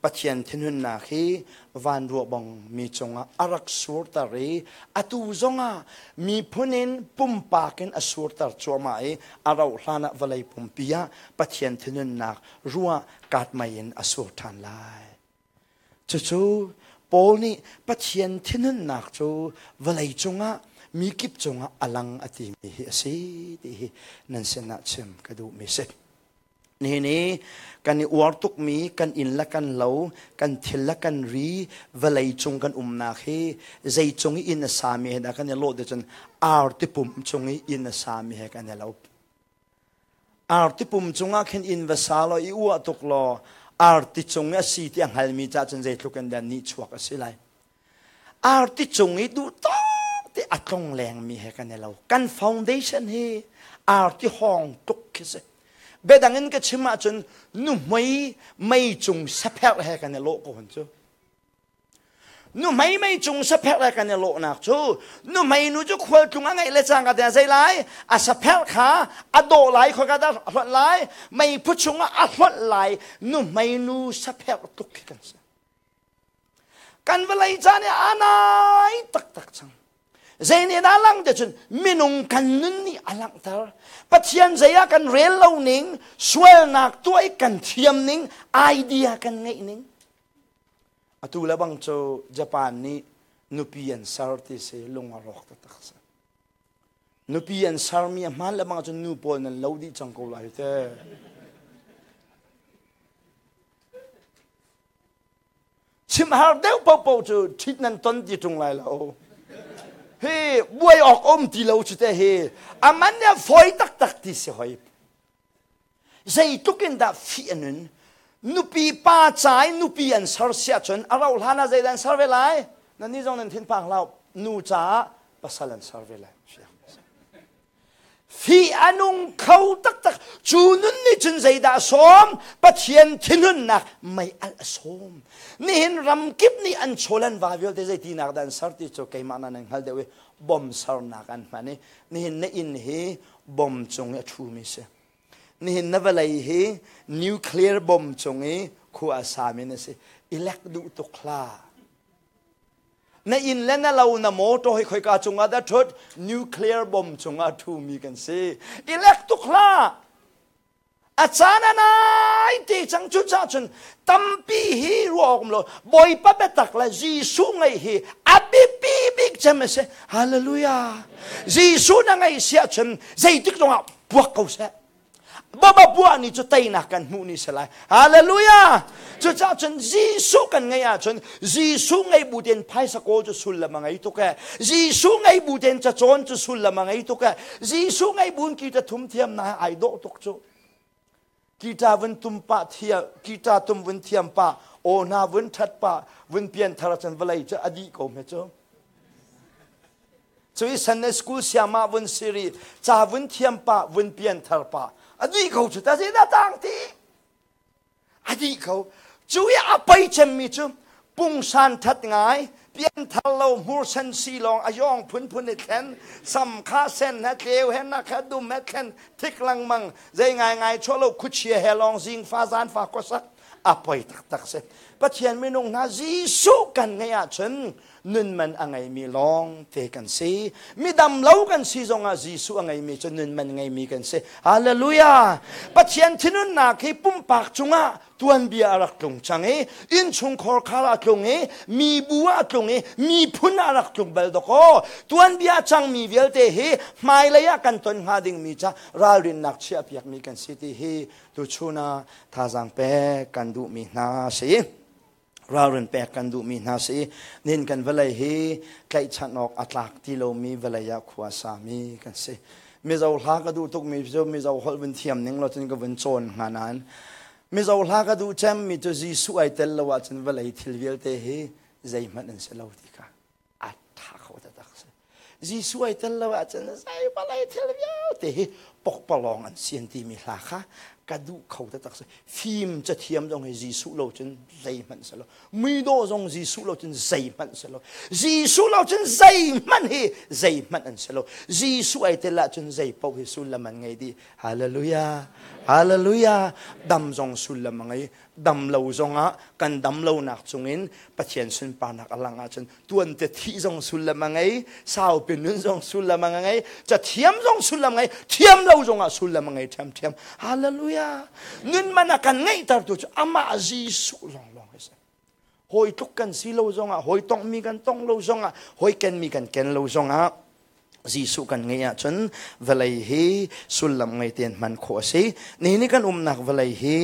Pathian thinhunnak hi van ruah bong mi cungah a rak surter i atu zongah miphun in pumpak in a surter cuahmah i a rauh hlan ah vawlei pumpi ah Pathian thinhunnak ruah katmai in a sur ṭhan lai. Cucu Paul nih Pathian thinhunnak cu vawlei cungah mi kip cungah a lang a timi hi a si ti hi nan sinah chim ka duhmi si. Nihin i kan i uar tukmi kan inn le kan lo, kan thil le kan ri, vawlei cung kan umnak hi zei cung i inn a sami he dah kan i lawh ti cun arti pum cung i inn a sami he kan i lo. Arti pum cungah khin inn va sa law i uah tuk law arti cung i a si ti a hngalmi ca cun zeitluk in dah nihchuak a si lai. Arti cung i duh tawk ti a tlong lengmi he kan i lo. Kan foundation hi arti hawng tuk khi si. Biadang in ka chim ahcun nuhmei mei cung sapherh he kan i lawh ko hon cu. Nuhmei mei cung sapherh le kan i lawhnak cu nuhmei nu cu khualtlung a ngeih le cangka te zei lai a sapherh kha a dawh lai khoika dah a hlonh lai meiphu chungah a hlonh lai nuhmei nu sapherh tuk khi kan si. Kan vawlei caan i a nai taktak cang. Zei nih dah lang te cun minung kan nun nih a langhter. Pathian zei ah kan rel lo ning, sualnak tuah i kan thiam ning, idea kan ngeih ning. Atu le bang cu Japan nih nupi an ser ti si lung a rawk taktak si. Nupi an sermi a hmaan le bang cun nu pawl nan lo dih cang ko lai te. Chim har deuh paohpaoh cu ṭhit nan ton ti ṭung lai lo. Hi buai awk um ti lo cu te hi aman nih a fawi taktak ti si hoi. Zeitluk in dah fih a nun? Nupi pa ca i nupi an ser si ahcun a rauh hlan ah zeidah an ser ve lai? Nannih zong nan thinphang hlah. Nu caah pasal an ser ve lai. Fih a nung kho taktak. Cu nun nih cun zeidah a sawm? Pathian thinhunnak mei alh a sawm. Nihin ram kip nih an chawl an va vialte zeitinak dah an ser ti cu keimah nan hngal deuh i bom sernak an hman i nihin na inn hi bom cung i a ṭhumi si. Nihin na vawlei hi nuclear bomb cung i khua a sami na si. I lek duh tuk hlah. Na inn le na lo na motor hi khoika cungah dah ṭhut? Nuclear bomb cungah ṭhumi kan si. I lek tuk hlah. A caan a nai te cang. Cucaah cun tampi hi ruah awk um lo. Bawipa biatak le Jesuh ngeih hi a biapi bik cem a si. Hallelujah. Jesuh na ngeih si ahcun zeitik zongah puak ko seh. Baba buah ni cu teinak kan hmuh ni si lai. Hallelujah. Cucaah cun Jesuh kan ngeih ahcun Jesuh ngei bu tein phaisa kawl cu sullam a ngei tuk ee. Jesuh ngei bu tein cacawn cu sullam a ngei tuk ee. Jesuh ngei buin kita thum thiam na ai dawh tuk cu. Kita vun tum pah thiam, kita tum vun thiam pah, aw hna vun that pah, vun pian thar cun vawlei cu a dih ko hme cu. Cu i Sunday school siama vun siri, ca vun thiam pah, vun pian thar pah, a dih ko cu ta zeidah tang ti? A dih ko. Cu i a pei cemmi cu pungsan that ngai, pianthar lo hmursen si lawng a yawng phunphun i thlen, sam kha sen he tleu he nak he dum he thlen thik lengmang, zei ngaingai chuah lo khuachia he lawng zingfa zanfa khuasak a poi taktak si. Pathian minung hna Jesuh kan ngeih ahcun Nun man a ngeimi lawng te kan si. Midam lo kan si zongah Jesuh a ngeimi cu nun man ngeimi kan si. Hallelujah! Pathian thinunnak hi pumpak cungah tuanbia a rak tlung cang i innchungkhar khar a tlung i mibu ah a tlung i miphun ah a rak tlung bal dawkaw. Tuanbia cangmi vialte hi hmailei ah kan ton hnga dingmi ca ralrinnak chiahpiakmi kan si ti hi tuchun ah thazaang pek kan duhmi hna si. Ralrin pek kan duhmi hna si. Nin kan vawlei hi tlaihchan awk a tlak ti lomi vawlei ah khua sami kan si. Mizo hla ka duh tukmi cu Mizo holh vun thiam ning lo cun ka vun cawn hnga nain Mizo hla ka duh cemmi cu Jesuh ai tel lo ahcun vawlei thil vialte hi zeihmanh an si lo ti kha a ṭha kho taktak si. Jesuh ai tel lo ahcun zei vawlei thil vialte hi pokpalawng an si an timi hla kha ka duh kho taktak si. Fim cathiam zong hi Jesuh lo cun zeihmanh si lo. Muidawh zong Jesuh lo cun zeihmanh si lo. Jesuh lo cun zeihmanh hi zeihmanh an si lo. Jesuh ai tel ahcun zei paoh hi sullam an ngei dih. Hallelujah. Hallelujah. Dam zong sullam a ngei. Dam lo zongah kan dam lonak cungin Pathian sunparnak a lang ahcun tuante thih zong sullam a ngei, saupi nun zong sullam a ngei, cathiam zong sullam ngei, thiam lo zongah sullam a ngei ṭhiamṭhiam. Hallelujah. Nun man a kan ngeihtertu cu amah Jesuh lawnglawng hi si. Hawi tluk kan si lo zongah, hawi tongmi kan tong lo zongah, hawi kenmi kan ken lo zongah Jesuh kan ngeih ahcun vawlei hi sullam ngei tein hman khawh a si. Nihin i kan umnak vawlei hi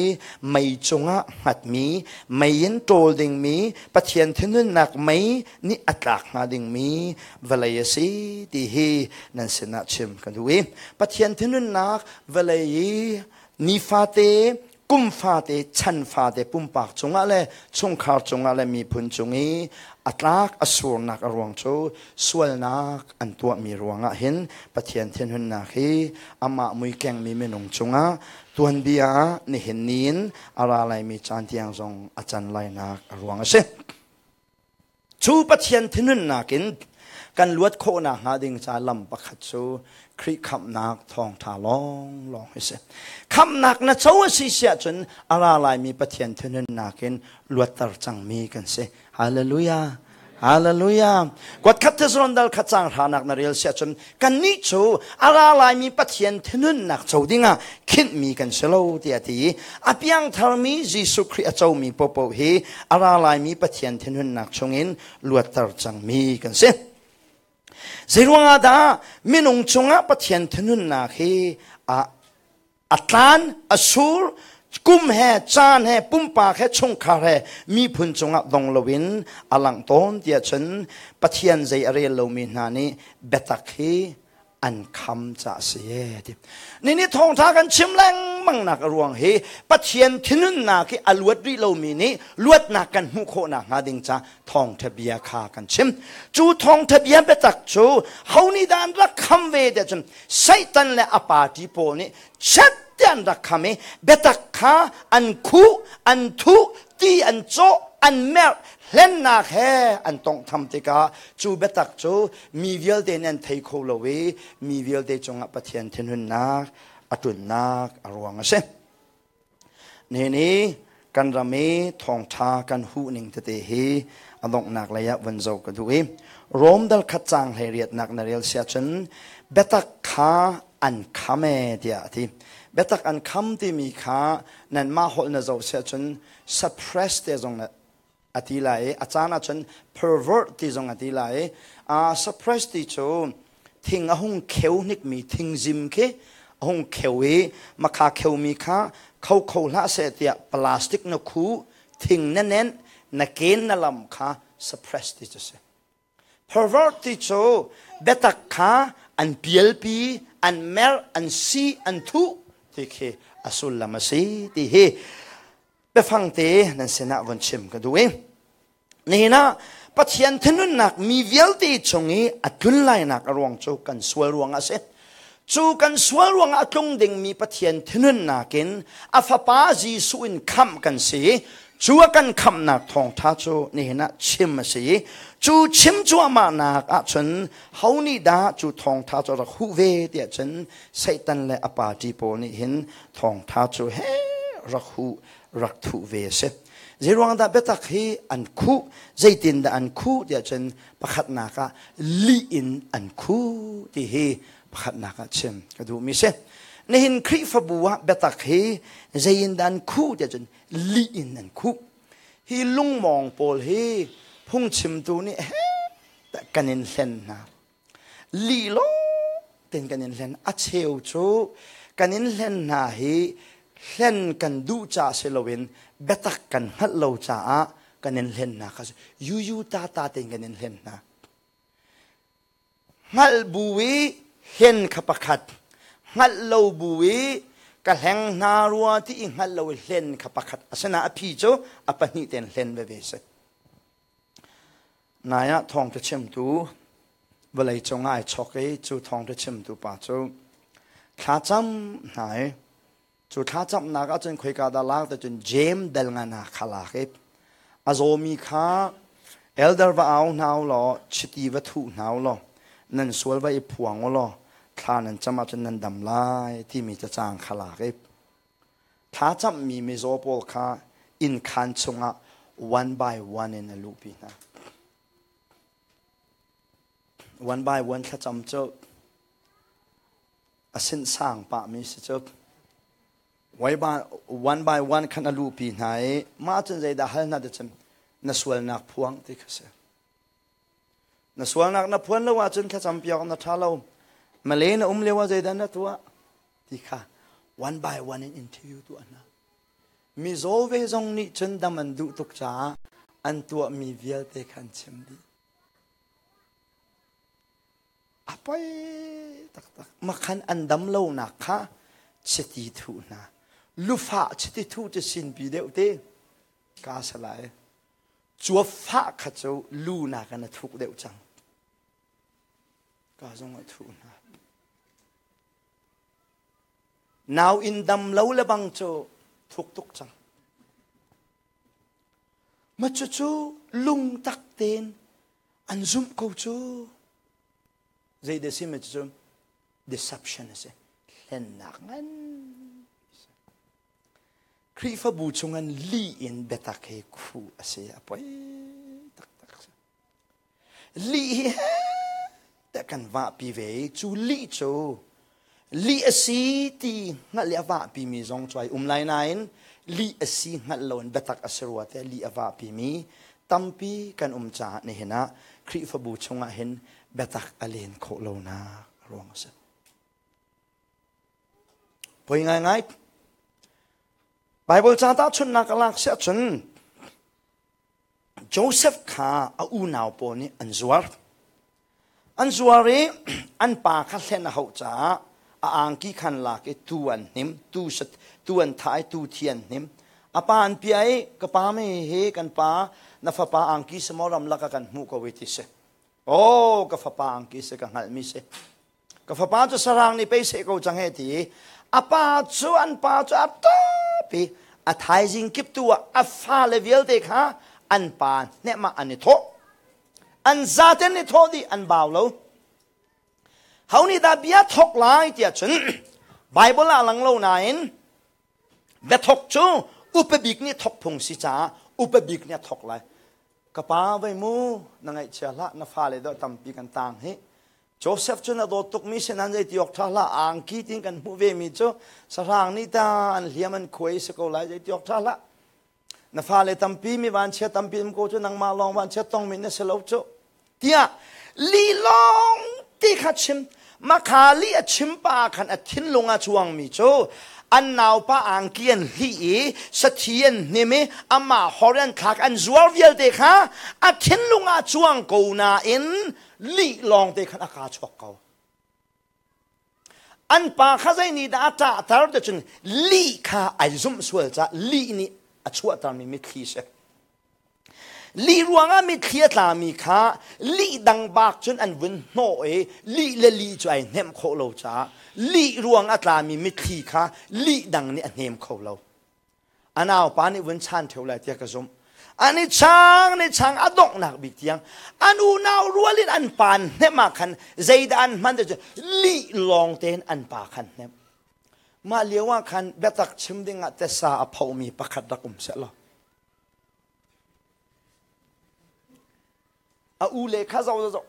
mei cungah hngatmi, mei in ṭawl dingmi, Pathian thinhunnak mei nih a tlak hnga dingmi vawlei a si ti hi nan sinah chim ka duh i Pathian thinhunnak vawlei i nifate kum fate chan fate pumpak cungah le chungkhar cungah le miphun cung i a tlak a surnak a ruang cu sualnak an tuahmi ruangah hin Pathian thinhunnak hi amah mui kengmi minung cungah tuanbia ah nihin ni in a ra laimi caan tiang zong a can lainak a ruang a si. Cu Pathian thinhunnak in kan luat khawhnak hnga ding ca lam pakhat cu Khrih khamhnak thawngṭha lawnglawng hi si. Khamhnak na co a si siah cun a ra laimi Pathian thinhunnak in luatter cangmi kan si. Hallelujah. Hallelujah. Kuat khat Thessalon dal khat cang hranak na rel siah cun kannih cu a ra laimi Pathian thinhunnak co dingah khinhmi kan si lo tiah a ti i a piangtharmi Jesuh Khrih a comi popoh hi a ra laimi Pathian thinhunnak chungin luatter cangmi kan si. Zeiruangah dah minung cungah Pathian thinhunnak hi a tlan, a sur, kum he, caan he, pumpak he, chungkhar he, miphun cungah dong loin a langh tawn tiah cun Pathian zei a rel lomi hna nih biatak hi an kham ca si e ti. Nini thawngtha kan chim lengmang nak a ruang hi Pathian thinunnak hi a luat rih lomi nih luatnak kan hmuh khawhnak hnga ding ca thawngtha bia kha kan chim. Cu thawngtha bia biatak cu ho nih dah an rak kham ve tiah cun Satan le a party pawl nih chet te an rak kham i biatak kha an khuh, an thuh, ti an cawh, an merh, hlennak he an tawnghtham tikah cu biatak cu mi vialte nih an thei kho lo i mi vialte cungah Pathian thinhunnak a tlunnak a ruang a si. Nihin i kan ram i thawngṭha kan huh ning tete hi a donghnak lei ah vun zoh ka duh i Rom dal khat caang 18nak na rel sia cun biatak kha an kham e tiah a ti. Biatak an kham timi kha nanmah holh na zoh sia cun suppress te zong na a ti lai i a caan ahcun pervert ti zong a ti lai i suppress ti cu thing a hung kheu hnikmi thingzim khi a hung kheu i makha kheumi kha kho kho hlah seh tiah plastic na khu thing na nenh na ken na lam kha suppress ti cu si. Pervert ti cu biatak kha an pialpi, an merh, an si, an thuh ti khi a sullam a si ti hi biafang te nan sinah von chim ka duh i nihin ah Pathian thinhunnak mi vialte chung i a tlun lainak a ruang cu kan sual ruangah a si. Cu kan sual ruangah a tlung dingmi Pathian thinhunnak in a fapa Jesuh in khamh kan si. Cu a kan khamhnak thawngṭha cu nihin ah chim a si i cu chim cuahmahnak ahcun ho nih dah cu thawngṭha cu rak huh ve tiah cun Satan le a party pawl nih hin thawngṭha cu he rak huh rak thuh ve a si. Zeiruang dah biatak hi an khuh? Zeitin dah an khuh tiah cun pakhatnak ah lih in an khuh ti hi pakhatnak ah chim ka duhmi si. Nihin Khrihfabu ah biatak hi zei in dah an khuh tiah cun lih in an khuh. Hi lungmawng pawl hi phungchimtu nih kan in hlen hna. Lih lawng ten kan in hlen. A cheu cu kan in hlen hna hi hlen kan duh ca si loin biatak kan hngalh lo caah kan in hlen hna kha yuyu ta ta ten kan in hlen hna. Hngalh bu i hlen kha pakhat, hngalh lo bu i ka hleng hna rua ti i hngalh lo i hlen kha pakhat. Asinain a phi cu a pahnih ten hlen veve si. Nai ah thawngṭha chimtu vawleicung ah ai chawk i cu thawngṭha chimtu pa cu thlacam hna i cu thlacamnak ah cun khoika dah lak ti cun Jeim dal ngan ah kha lak i a zawmi kha elder va au hna u law chiti va thuh hna u law nan sual va i phuang u law thla nan cam ahcun nan dam lai timi cacang kha lak i Thlacammi mizaw pawl kha innkhaan chungah one by one in a luhpi hna. One by one thlacam cu a sinsang pahmi si cu. One by one khan a luhpi hna i mah cun zeidah hal hna ti cun na sualnak phuang ti kha si. Na sualnak na phuan lo ahcun thlacam piak na ṭha lo. Male na um lio ah zeidah na tuah? Ti kha one by one in interview tuah hna. Mizaw ve zong nih cun dam an duh tuk caah an tuahmi vialte kha an chim dih. A poi taktak. Makhan an dam lonak kha chiti thuh hna. Lufah chiti thuh cu sinpi deuh te. Ka salai. Cuap fah kha cu lu nakin a thuk deuh cang. Ka zong a thuh hna. Nau in dam lo le bang cu thuk tuk cang. Ma cucu lungtak tein an zumh ko cu. Zei dah si ma cucu deception a si. Hlennak ngan. Khrihfabu chungin lih in biatak hi khuh a si a poi taktak a si. Lih hi te kan vahpi ve i cu lih cu lih a si ti hngalh i a vahpi mi zong cu ai um lai nain lih a si hngalh loin biatak a si rua te lih a vahpi mi tampi kan um caah nihin ah Khrihfabu chungah hin biatak a len khawh lonak a ruang a si. Poi ngaingai. Bible ca tahchunhnak a lak siah cun Joseph kha a unau pawl nih an zuar. An zuar i an pa kha hlen a hauh caah a angki khan lak i tu an hnim, tu an thah i tu thi an hnim. A pa an piah i ka pa me hi kan pa na fapa angki samaw ramlak ah kan hmuh ko i ti si. Oh ka fapa angki si ka hngalhmi si. Ka fapa cu sarang nih pei seh ko cang he ti a pa cu an pa cu a ṭap i a thaizing kip tu ah a fale vialte kha an pa hnemh ah an i thawh. An zaten i thawh dih an bau lo. Ho nih dah bia thawk lai tiah cun Bible ah lang lo nain biathawk cu upa bik nih thawk phung si caah upa bik nih a thawk lai. Ka pa vei mu na ngaihchia hlah na fale dawh tampi kan tang hi Joseph cu na dawt tukmi si nan zei ti awk ṭha hlah angki tin kan hmuh ve mi cu sahrang nih ta an hliam an khuai si ko lai zei ti awk ṭha hlah na fale tampi mi vanchia tampi um ko cu nangmah lawng vanchia tongmi na si lo cu tiah lilong ti kha chim makha li a chim pa khan a thinlung a chuangmi cu an naupa angki an hlih i sathi an hnim i amah hor an thlak an zuar vialte kha a thinlung ah chuang ko nain lih lawng te khan a kaa chuak ko. An pa kha zei nih dah a ṭahter ti cun lih kha ai zumh sual caah lih nih a chuahtermi mitthli si. Lih ruangah mitthli a tlami kha lih dang bak cun an vun hnawh i lih le lih cu ai hnemh khawh lo caah lih ruang a tlami mitthli kha lih dang nih a hnem kho lo. A naupa nih vun chan ṭheo lai tiah ka zumh. An i chang, an i chang a donghnak bik tiang an unau rual in an pa an hnemh ah khan zeidah an hman ti cu lih lawng tein an pa khan hnemh. Mah lio ah khan biatak chim ding ah tesa a phomi pakhat rak um seh law. A u le kha zo zo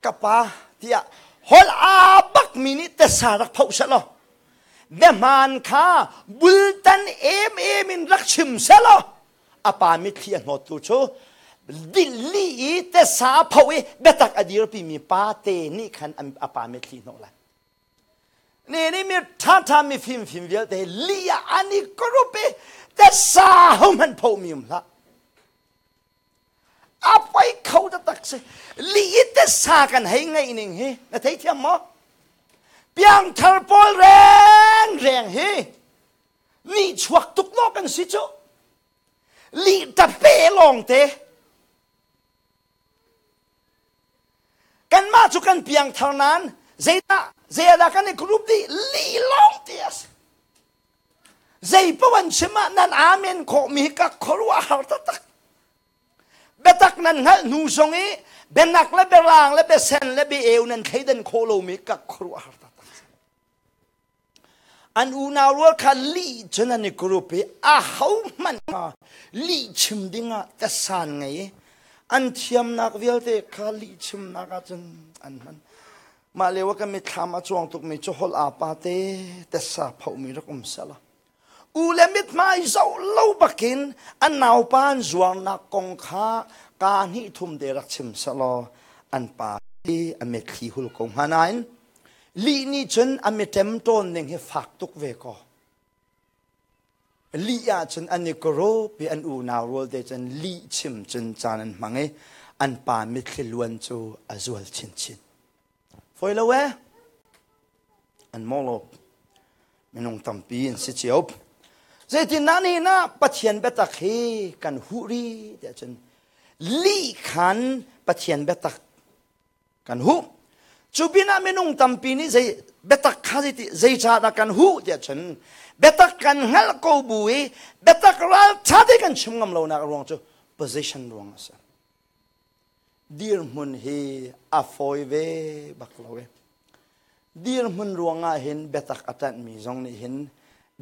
ka pa tiah hol aa bak mi nih tesa rak phoh seh law biahmaan kha bultan emem in rak chim seh law a pa mitthli a hnawttu cu li i tesa a phoh i biatak a dirpi mi pa te nih khan a pa mitthli hnawh lai. Ne nih mi ṭhaṭha mi fimfim vialte li ah an i korup i tesa hohmanh phoh mi um hlah. A poi kho taktak si. Li i tesa kan hei ngeih ning hi na theithiam maw? Piangthar pawl reng reng hi nih chuak tuk lo kan si cu. Li tape lawng te. Kanmah cu kan piangthar nain zeidah zeidah kan i group dih li lawng te a si. Zei paoh an chim ah nan amen khawhmi hi ka khuaruahhar taktak. Biatak nan hngalh hnu zong i bianak le biarang le biasen le biaeu nan thleidan khawh lomi ka khuaruahhar taktak. An unau rual kha lih cun an i group i ahohmanh kha lih chim dingah tasan ngei i an thiamnak vialte kha lih chimnak ah cun an hman. Mah lio ah kan mitthlam a cuang tukmi cu holh aa pa te tesa phohmi rak um sehla. U le mithmai zoh lo bakin an naupa an zuarnak kong kha kaa hnih thum te rak chim sehlaw an pa hi a mitthli hul ko hnga nain lih nih cun a miṭem ṭawn ning hi fak tuk ve kaw. Lih ahcun an i kawrawp i an unau rual te cun lih chim cun caan an hmang i an pa mitthli luan cu a zual chinchin. Fawi lo ee? An mawlawp. Minung tampi an si cio. Zeitin dah nihin ah Pathian biatak hi kan huh rih tiah cun lih khan Pathian biatak kan huh. Cu pinah minung tampi nih zei biatak kha zeiti zeicahdah kan huh tiah cun biatak kan hngalh ko bu i biatak ralṭha te kan chim ngam lonak ruang cu position ruang a si. Dirhmun hi a fawi ve bak lo e. Dirhmun ruangah hin biatak a ṭanhmi zong nih hin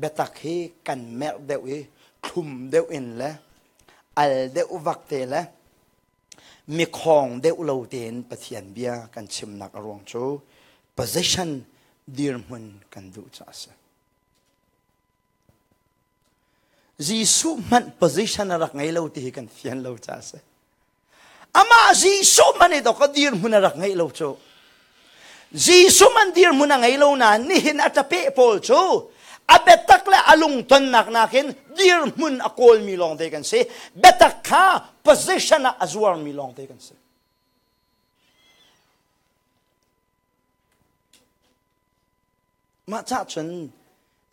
biatak hi kan merh deuh i thlum deuh in le al deuh vak te le mikhawng deuh lo tein Pathian bia kan chimnak a ruang cu position dirhmun kan duh caah a si. Jesuh hmanh position a rak ngei lo ti hi kan fian lo caah a si. Amah Jesuh hmanh i dawk a dirhmun a rak ngeih lo cu. Jesuh hmanh dirhmun a ngei lo nain nihin a ṭapeh pawl cu a biatak le a lungtonnak nakin dirhmun a kawlmi lawngte kan si. Biatak kha position ah a zuarmi lawngte kan si. Mah cah cun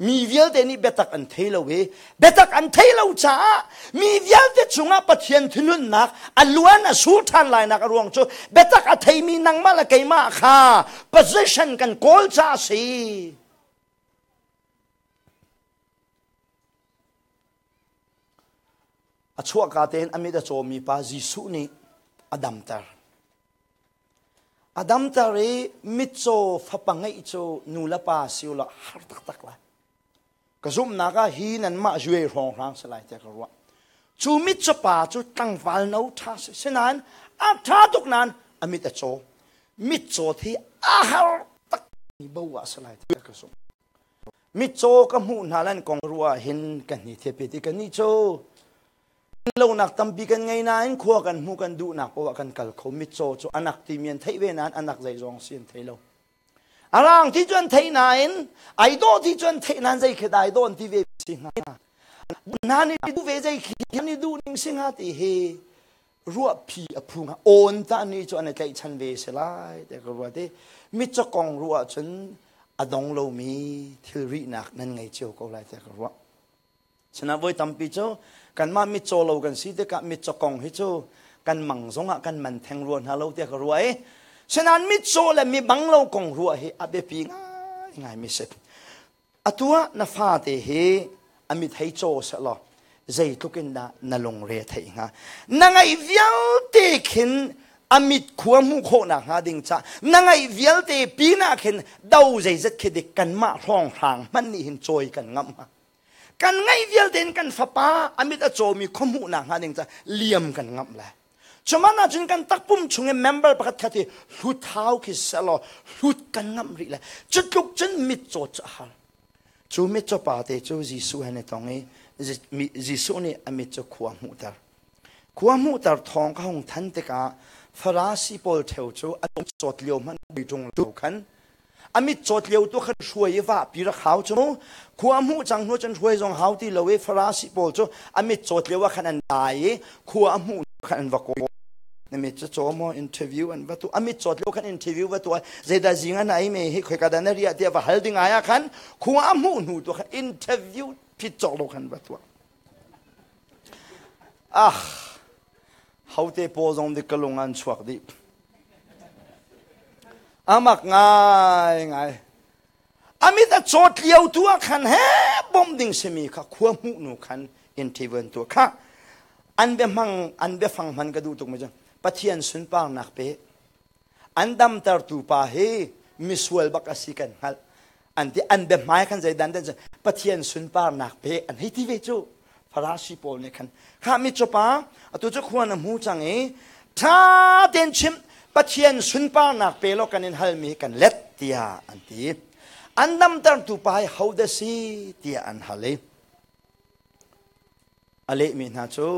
mi vialte nih biatak an thei lo i biatak an thei lo caah mi vialte cungah Pathian thinhunnak a luan a sur ṭhan lainak a ruang cu biatak a theimi nangmah le keimah kha position kan kawl caah a si. A chuahka tein a mit a cawmi pa Jesuh nih a damter. A damter i mitcaw fapa ngeih cu nu le pa si ulaw har taktak lai. Ka zumhnak ah hi nanmah yue hrawnghrang si lai tiah ka ruah. Cu mitcaw pa cu tlangval no ṭha si. Sinain a ṭha tuk nain a mit a caw. Mitcaw thi a har tak mi bo ah si lai tiah ka zumh. Mitcaw ka hmuh hna lan kong ruah hin kan ni thiapi ti kan ni cu Lonak tampi kan ngei nain khua kan hmu kan duhnak poah kan kal kho. Mitcaw cu anak timi an theih ve nain anak zeizong si an thei lo. A rang ti cu an theih nain ai dawh ti cu an theih nain zei khi dai dawh an ti ve si hnga. Hna nih duh ve zei khi an i duh ning si hnga ti hi ruahpi a phu hnga. Awn ta ni cu an i tlaihchan ve si lai te ka ruat i mitcaw kong ruah cun a dong lomi thil rihnak nan ngei cio ko lai te ka ruah. Sinah voi tampi cu kanmah mitcaw lo kan si tikah mitcaw kong hi cu kan mang zongah kan man theng rua hna lo tiah ka ruah i sinain mitcaw le mi bang lo kong ruah hi a biapi ngaingai mi si. Atu ah na fate hi a mit hei caw sehlaw zeitluk in dah na lungre a theih hnga. Na ngaih vialte khin a mit khua hmuh khawhnak hnga ding ca na ngaih vialte pinah khin do zeizat khi dik kanmah hrawnghrang hmanh nih hin cawi kan ngamh hnga. Kan ngaih vialte in kan fapa a mit a cawmi khuahmuhnak hnga ding ca liam kan ngamh lai. Cuman ahcun kan takpum chung i member pakhat khat hi hlut hau khi selaw hlut kan ngamh rih le cu tluk cun mitcaw cu a har. Cu mitcaw pa te cu Jesuh he an i tong i Jesuh nih a mit cu khua hmuhter. Khua hmuhter thawng ka hung than tikah Farasi pawl ṭheo cu a cawt lio hmanh ṭung lo khan a mit cawt lio tu khan hruai i vahpi rak hau cu khua hmuh cang hnu cun hruai zong hau ti lo i Farasi pawl cu a mit cawt lio ah khan an dai i khua a hmuh khan an va kawl. Na mit cu caw maw interview an va tu a mit cawt lio khan interview va tuah zeidah zing an ai me hi khoika dah na riah tiah va hal ding ai ah khan khua a hmuh hnu tu khan interview phit cawk lo khan va tuah. Ah, hote paw zong dik ka lung an chuak dih. Amak ngai ngai. Amit a cawt lio tu ah khan he bom ding simi kha khua hmuh nu khan interview tu kha an bia hmang an biafang hman ka duh tuk mi cu Pathian sunparnak pe an damtertu pa hi misual bak a si kan hngalh an ti an biahmai khan zeidan den Pathian sunparnak pe an hei ti ve cu Farasi pawl nih khan kha mi cu pa atu cu khua na hmu cang i tha tein chim Pathian sunparnak pe lo kan in halmi kan let tiah an ti an damtertu pa hi ho dah si tiah an hal i A lehmi hna cu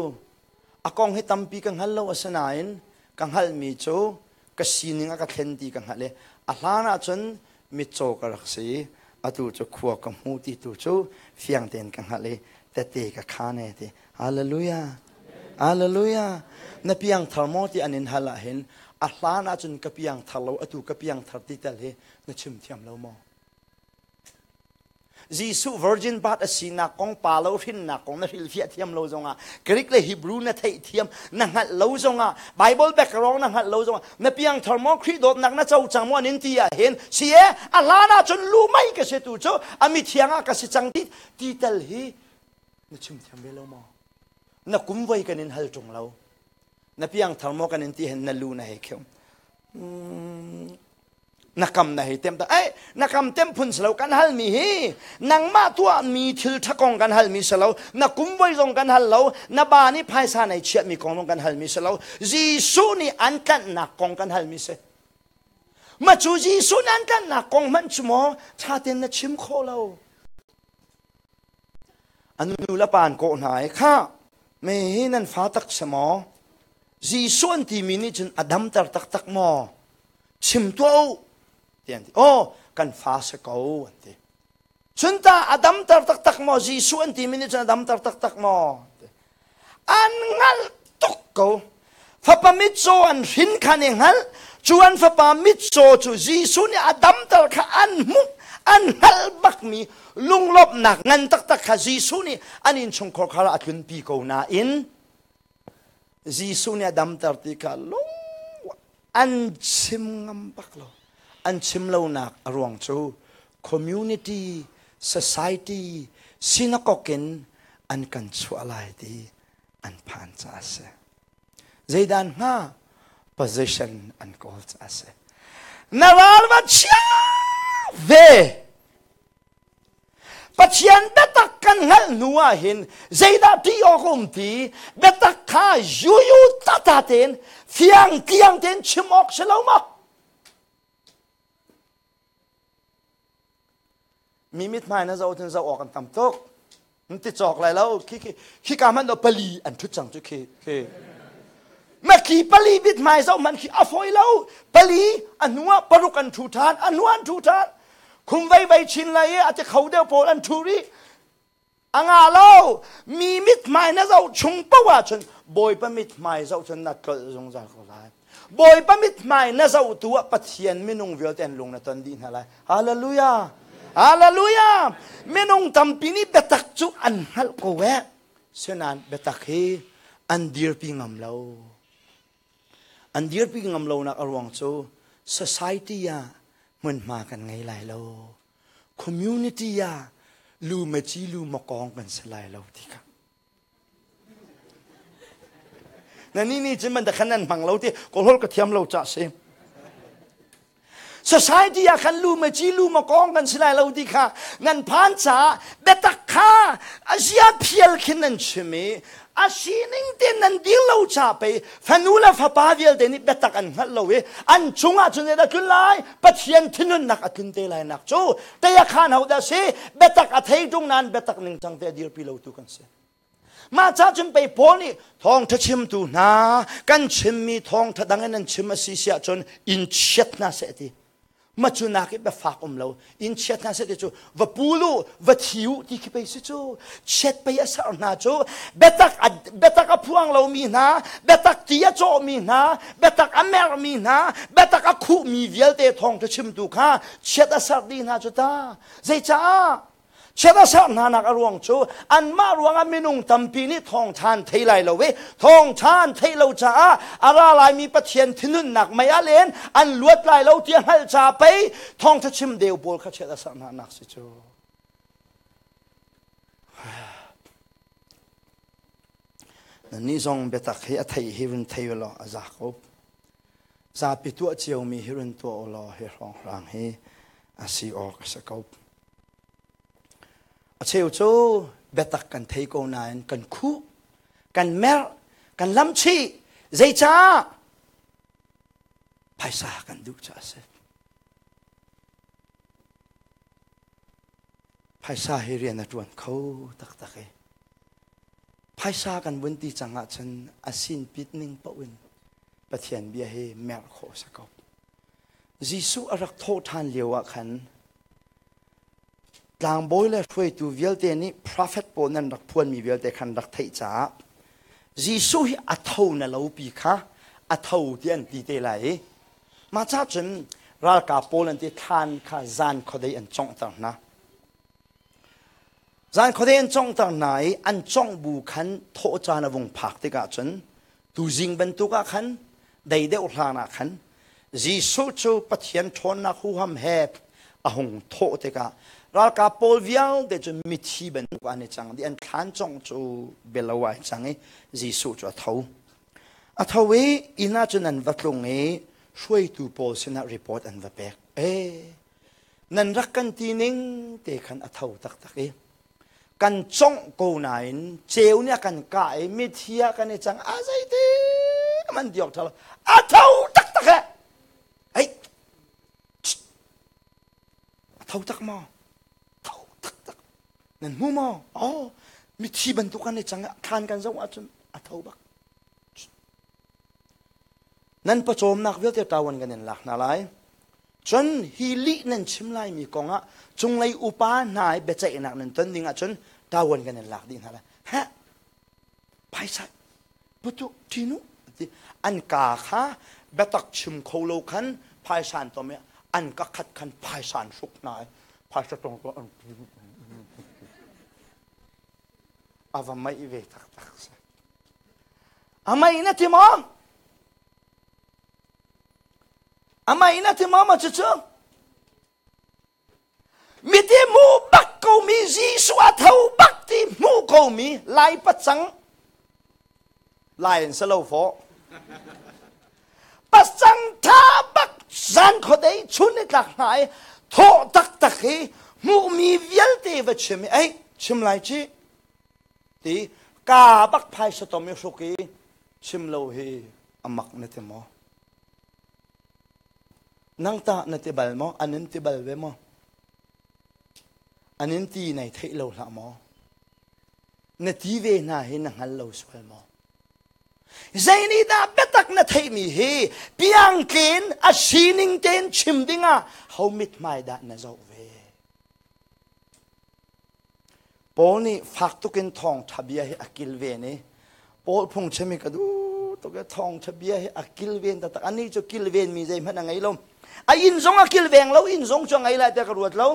a kong hi tampi ka hngal lo asinain ka hngalhmi cu ka sining a ka thlen ti ka hngalh i a hlan ahcun mitcaw ka rak si atu cu khua ka hmu ti tu cu fiang tein ka hngalh i tete ka khaan e ti. Hallelujah. Hallelujah. Na piangthar maw ti an in hal ahhin a hlan ahcun ka piangthar lo atu ka piangthar ti tel hi na chim thiam lo maw? Jesuh virgin birth a sinak kong, pa lo hrinnak kong na hrilhfiah thiam lo zongah, Greek le Hebrew na theih thiam, na hngalh lo zongah, Bible background na hngalh lo zongah, na piangthar maw Khrih dawtnak na co cang maw an in ti ah hin si e a hlan ah cun lu mei ka si tu cu a mithiang ah ka si cang ti ti tel hi na chim thiam ve lo maw? Na kum voi kan in hal ṭung lo. Na piangthar maw kan in ti hin na lu na hei kheu. Na kam na hei tem ta ei na kam tem phun silo kan hal mi hi nangmah tuah mi thil tha kong kan hal mi silo na kum voi zong kan hal lo na ba nih phaisa nei chiah mi kong zong kan hal mi silo Jesuh nih an tlanhnak kong kan hal mi si ma cu Jesuh nih an tlanhnak kong hmanh cu maw tha ten na chim khawh lo an nu le pa an kawh hna i kha me hi nan fa tak si maw Jesuh an timi nih cun a damter taktak maw Chim tuah u ti an ti. Aw, kan fa si ko an ti. Cun ta a damter taktak maw? Jesuh an timi nih cun a damter taktak maw? An hngalh tuk ko. Fapa mitcaw an hrin khan i hngalh. Cu an fapa mitcaw cu Jesuh nih a damter kha an hmuh, an hngalh bakmi lunglawmhnak ngan taktak kha Jesuh nih an innchungkhar kha a tlunpi ko nain Jesuh nih a damter ti kha lung an chim ngam bak lo. An chim lonak a ruang cu community, society, synagogue in an kan chuah lai ti an phan caah a si. Zeidan hnga position an kawl caah a si. Na ral va chia ve. Pathian biatak kan hngalh hnu ah hin zeidah ṭih awk a um ti biatak kha yuyu tata tein fiang tiang tein chim awk si lo maw? Mi mithmai na zoh cun zoh awk an tam tuk. Ti cawk lai lo khi khi khi ka hmanh do pali an ṭhut cang cu khi khi. Ma khi pali mithmai zoh hmanh khi a fawi lo. Pali a hnu ah paruk an ṭhu ṭhan, a hnu an ṭhu ṭhan. Khum vei vei chin lai i a ti kho deuh pawl an ṭhu rih. A nga lo. Mi mithmai na zoh chung paoh ahcun Bawipa mithmai zoh cun na tlolh zungzal ko lai. Bawipa mithmai na zohtu ah Pathian minung vialte an lung na ton dih hna lai. Hallelujah! Hallelujah! Minung tampi nih biatak cu an hngalh ko eh. Sinain biatak hi an dirpi ngam lo. An dirpi ngam lonak a ruang cu society ah hmunhma kan ngei lai lo. Community ah lu maci lu makawng kan si lai lo ti kha. Na ni ni cun man khan nan hmang lo ti kawlhol ka thiam lo ca si. Society ah khan lu ma ci lu ma kong kan si lai lo ti kha nan phan caah biatak kha a zia phial khin nan chim i A sining te nan dir lo cha pei fanu le fapa vialte nih biatak an hngalh lo i an cungah cun a tlun lai. Pathian thinhunnak a tlun te lai nak cu tei a khan ho dah si? Biatak a thei ṭung nain biatak ningcang te a dirpi lo tu kan si. Mah ca cun pei Paul nih thawngṭha chimtu hna kan chimmi thawngṭha dang in an chim a si si ahcun in chiat hna seh ti. Ma cu nak i biafak um lo. In chiat hna seh ti cu va pul u, va thi u ti khi pei si cu. Chiat pei a ser hna cu biatak a, biatak a phuang lomi hna, biatak ti a cawhmi hna, biatak a merhmi hna, biatak a khuhmi vialte thawngṭha chimtu kha chiat a ser dih hna cu ta. Zeicah? Chiat a ser hnanak a ruang cu anmah ruangah minung tampi nih thawngṭha an thei lai lo i thawngṭha an theih lo caah a ra laimi Pathian thinhunnak mei ah len an luat lai lo ti a hngalh caah pei thawngṭha chim deu pawl kha chiat a ser hnanak si cu. Nannih zong biatak hi a thei hi run thei law a za ko. Zapi tuah ciomi hi run tuah u law hi hrawnghrang hi a si awk a si ko. A cheu cu biatak kan thei ko nain kan khuh, kan merh, kan lamchih. Zeicah? Phaisa kan duh caah a si. Phaisa hi rian a ṭuan kho taktak i phaisa kan vun ti cang ahcun a sinpit ning paoh in Pathian bia hi merh khawh a si ko. Jesuh a rak thawh ṭhan lio ah khan tlangbawi le hruaitu vialte nih profet pawl nan rak phuanmi vialte khan rak theih caah Jesuh hi a tho na lo pi kha a tho ti an ti te lai i mah ca cun ralkap pawl an ti thlan kha zan khuadei an conghter hna. Zan khuadei an conghter hna i an congh bu khan thawh caan a vung phak tikah cun tuzing bantuk ah khan dei deuh hlan ah khan Jesuh cu Pathian ṭhawnnak huham he a hung thawh tikah ralkap pawl vialte cu mithi bantuk an i cang dih. An thlan congh cu bialo ai cang i Jesuh cu a tho. A tho i inn ah cun an va tlung i hruaitu pawl sinah report an va pek. Ee, nan rak kan ti ning te khan a tho taktak i kan congh ko nain ceu nih a kan kah i mithi ah kan i cang. A zeiti man diok ṭha lo, a tho taktak he. Hei, a tho tak maw? Tho taktak. Nan hmu maw? Oh, mithi bantuk kan i cang. Thlan kan zoh ahcun a tho bak. Nan pawcawmnak vialte ṭawan kan in lak hna lai. Cun hi lih nan chim laimi kongah cunglei upa hna i biaceihnak nan ton ding ahcun ṭawan kan in lak dih hna lai. Heh, phaisa putu ṭinu an ka kha biatak chim kho lo khan phaisa an tom i an ka khat khan phaisa an hruk hna i phaisa tong an a va meih ve taktak si. A mei na ti maw? A mei na ti maw ma cucu? Miti hmu bak komi Jesuh a tho bak ti hmu komi lai pacang lai in salo fawh. Pacang tha bak zan khodei chun ni tlak hna i thawh taktak hi hmuhmi vialte va chim i ei chim lai ci ti ka bak phaisa tom i hruk i chim lo hi a mak na ti maw? Nang tah na ti bal maw? An in ti bal ve maw? An in ti nai theih lo hlah maw? Na ti ve hna hi na hngal lo sual maw? Zei nih dah biatak na theihmi hi piangtlen a sining tein chim dingah ho mithmai dah na zoh ve? Paul nih fak tukin thawngṭha bia hi a kilven i Paul phungchim hi ka duh tuk i thawngṭha bia hi a kilven taktak. Anih cu kilvenmi zeihmanh a ngei lo. A inn zong a kilveng lo, inn zong cu a ngei lai tiah ka ruat lo.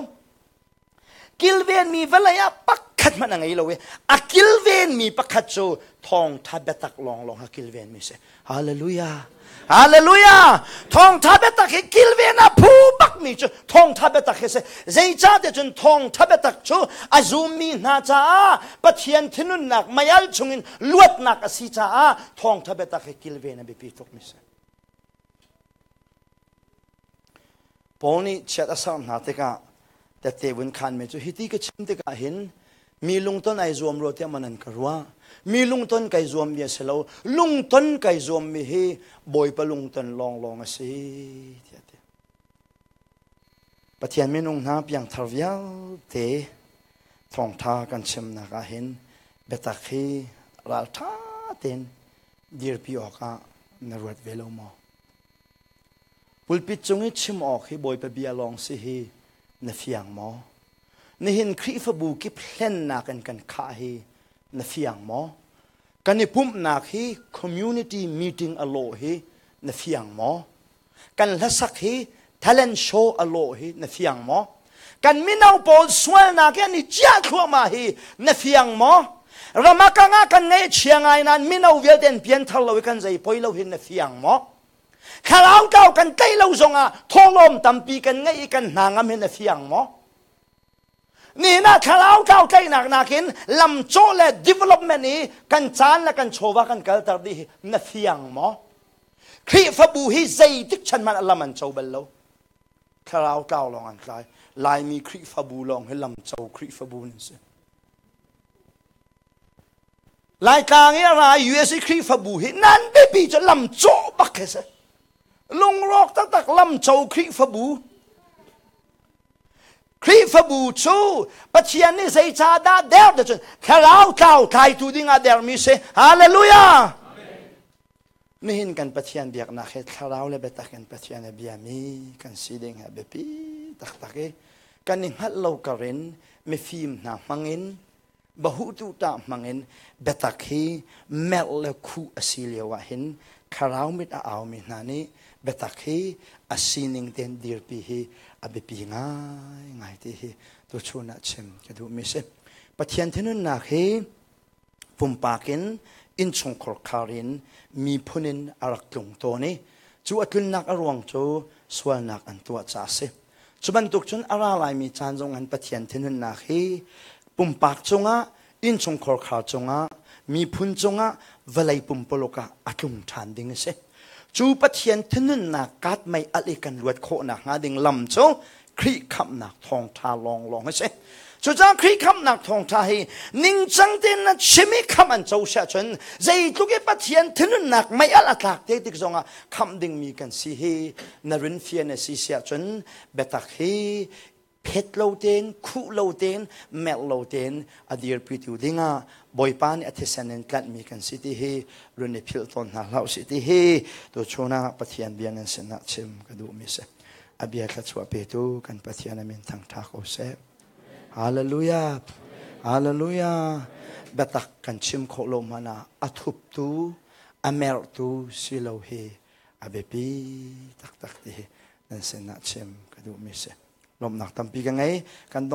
Kilvenmi vawlei ah pakhat hmanh a ngei lo i a kilvenmi pakhat cu thawngṭha biatak lawnglawng a kilvenmi si. Hallelujah. Hallelujah. Thawngtha biatak hi kilven a phu bakmi cu thawngtha biatak hi si. Zeicahtiah cun thawngtha biatak cu a zummi hna caah Pathian thinunnak meial chungin luatnak a si caah thawngtha biatak hi kilven a biapi tukmi si. Paul nih chiat a ser hna tikah tette vun khanmi cu hiti ka chim tikah hin Mi lungton ai zuam rua tiah man an ka ruah. Mi lungton kai zuam mi a si lo. Lungton kai zuam mi hi Bawipa lungton lawnglawng a si tiah ti. Pathian minung hna piangthar vialte thawngtha kan chimnak ah hin biatak hi raltha tein dirpi awkah na ruat ve lo maw? Pulpit cung i chim awk hi Bawipa bia lawng si hi na fiang maw? Nihin Khrihfabu kip hlennak in kan khah hi na fiang maw? Kan i pumhnak hi community meeting a lawh hi na fiang maw? Kan hlasak hi talent show a lawh hi na fiang maw? Kan mino pawl sualnak hi an i ciah thluahmah hi na fiang maw? Ramakang ah kan ngaihchia ngai nain mino vialte an pianthar lo i kan zei poi lo hi na fiang maw? Thlarau tlau kan tlaih lo zongah thawhlawm tampi kan ngeih i kan hna ngam hin a fiang maw? Nihin ah thlarau tlau tlaihnak nakin lam cawh le development i kan caan le kan chawva kan kalter dih hi na fiang maw? Khrihfabu hi zeitik chan hmanh lam an co bal lo. Thlarau tlau lawng an tlai. Laimi Khrihfabu lawng hi lam co Khrihfabu nan si. Laitlang i a ra USA Khrihfabu hi nan biapi cu lam cawh bak khi si. Lungrawk taktak lam co Khrihfabu. Khrihfabu cu Pathian nih zeicahdah der te cun thlarau tlau tlaitu ding ah dermi si. Hallelujah! Nihin kan Pathian biaknak hi thlarau le biatak in Pathian a biami kan si ding hi a biapi taktak i kan i hngalh lo karin mifim hna hmangin bahutu tah hmangin biatak hi merh le khuh a si lio ah hin thlarau mit a aumi hna nih biatak hi a sining tein dirpi hi a biapi ngaingai ti hi tuchun ah chim ka duhmi si. Pathian thinhunnak hi pumpak in innchungkhar khar in miphun in a rak tlung tawn i cu a tlunnak a ruang cu sualnak an tuah caah a si. Cu bantuk cun a ra laimi caan zong an Pathian thinhunnak hi pumpak cungah, innchungkhar khar cungah, miphun cungah, vawlei pumpuluk ah a tlung ṭhan ding a si. Cu Pathian thinhunnak kaat mei alh i kan luat khawhnak hnga ding lam cu Khrih khamhnak thawngṭha lawnglawng a si. Cucaah Khrih khamhnak thawngṭha hi ningcang tein na chim i khamh an co siah cun zeitluk i Pathian thinhunnak mei alh a tlak te tik zongah khamh dingmi kan si hi na rin fian a si siah cun biatak hi phet lo tein khuh lo tein merh lo tein a dirpitu dingah Bawipa nih a thisen in tlanhmi kan si ti hi run i philh tawn hna hlah usih ti hi tuchun ah Pathian bia nan sinah chim ka duhmi si. A bia thluachuah petu kan Pathian a min thangṭha ko seh. Hallelujah. Hallelujah. Biatak kan chim khawh lo hmanh ah a thuptu, a merhtu si lo hi a biapi taktak ti hi nan sinah chim ka duhmi si. Lawmhnak tampi ka ngei. Kan dong.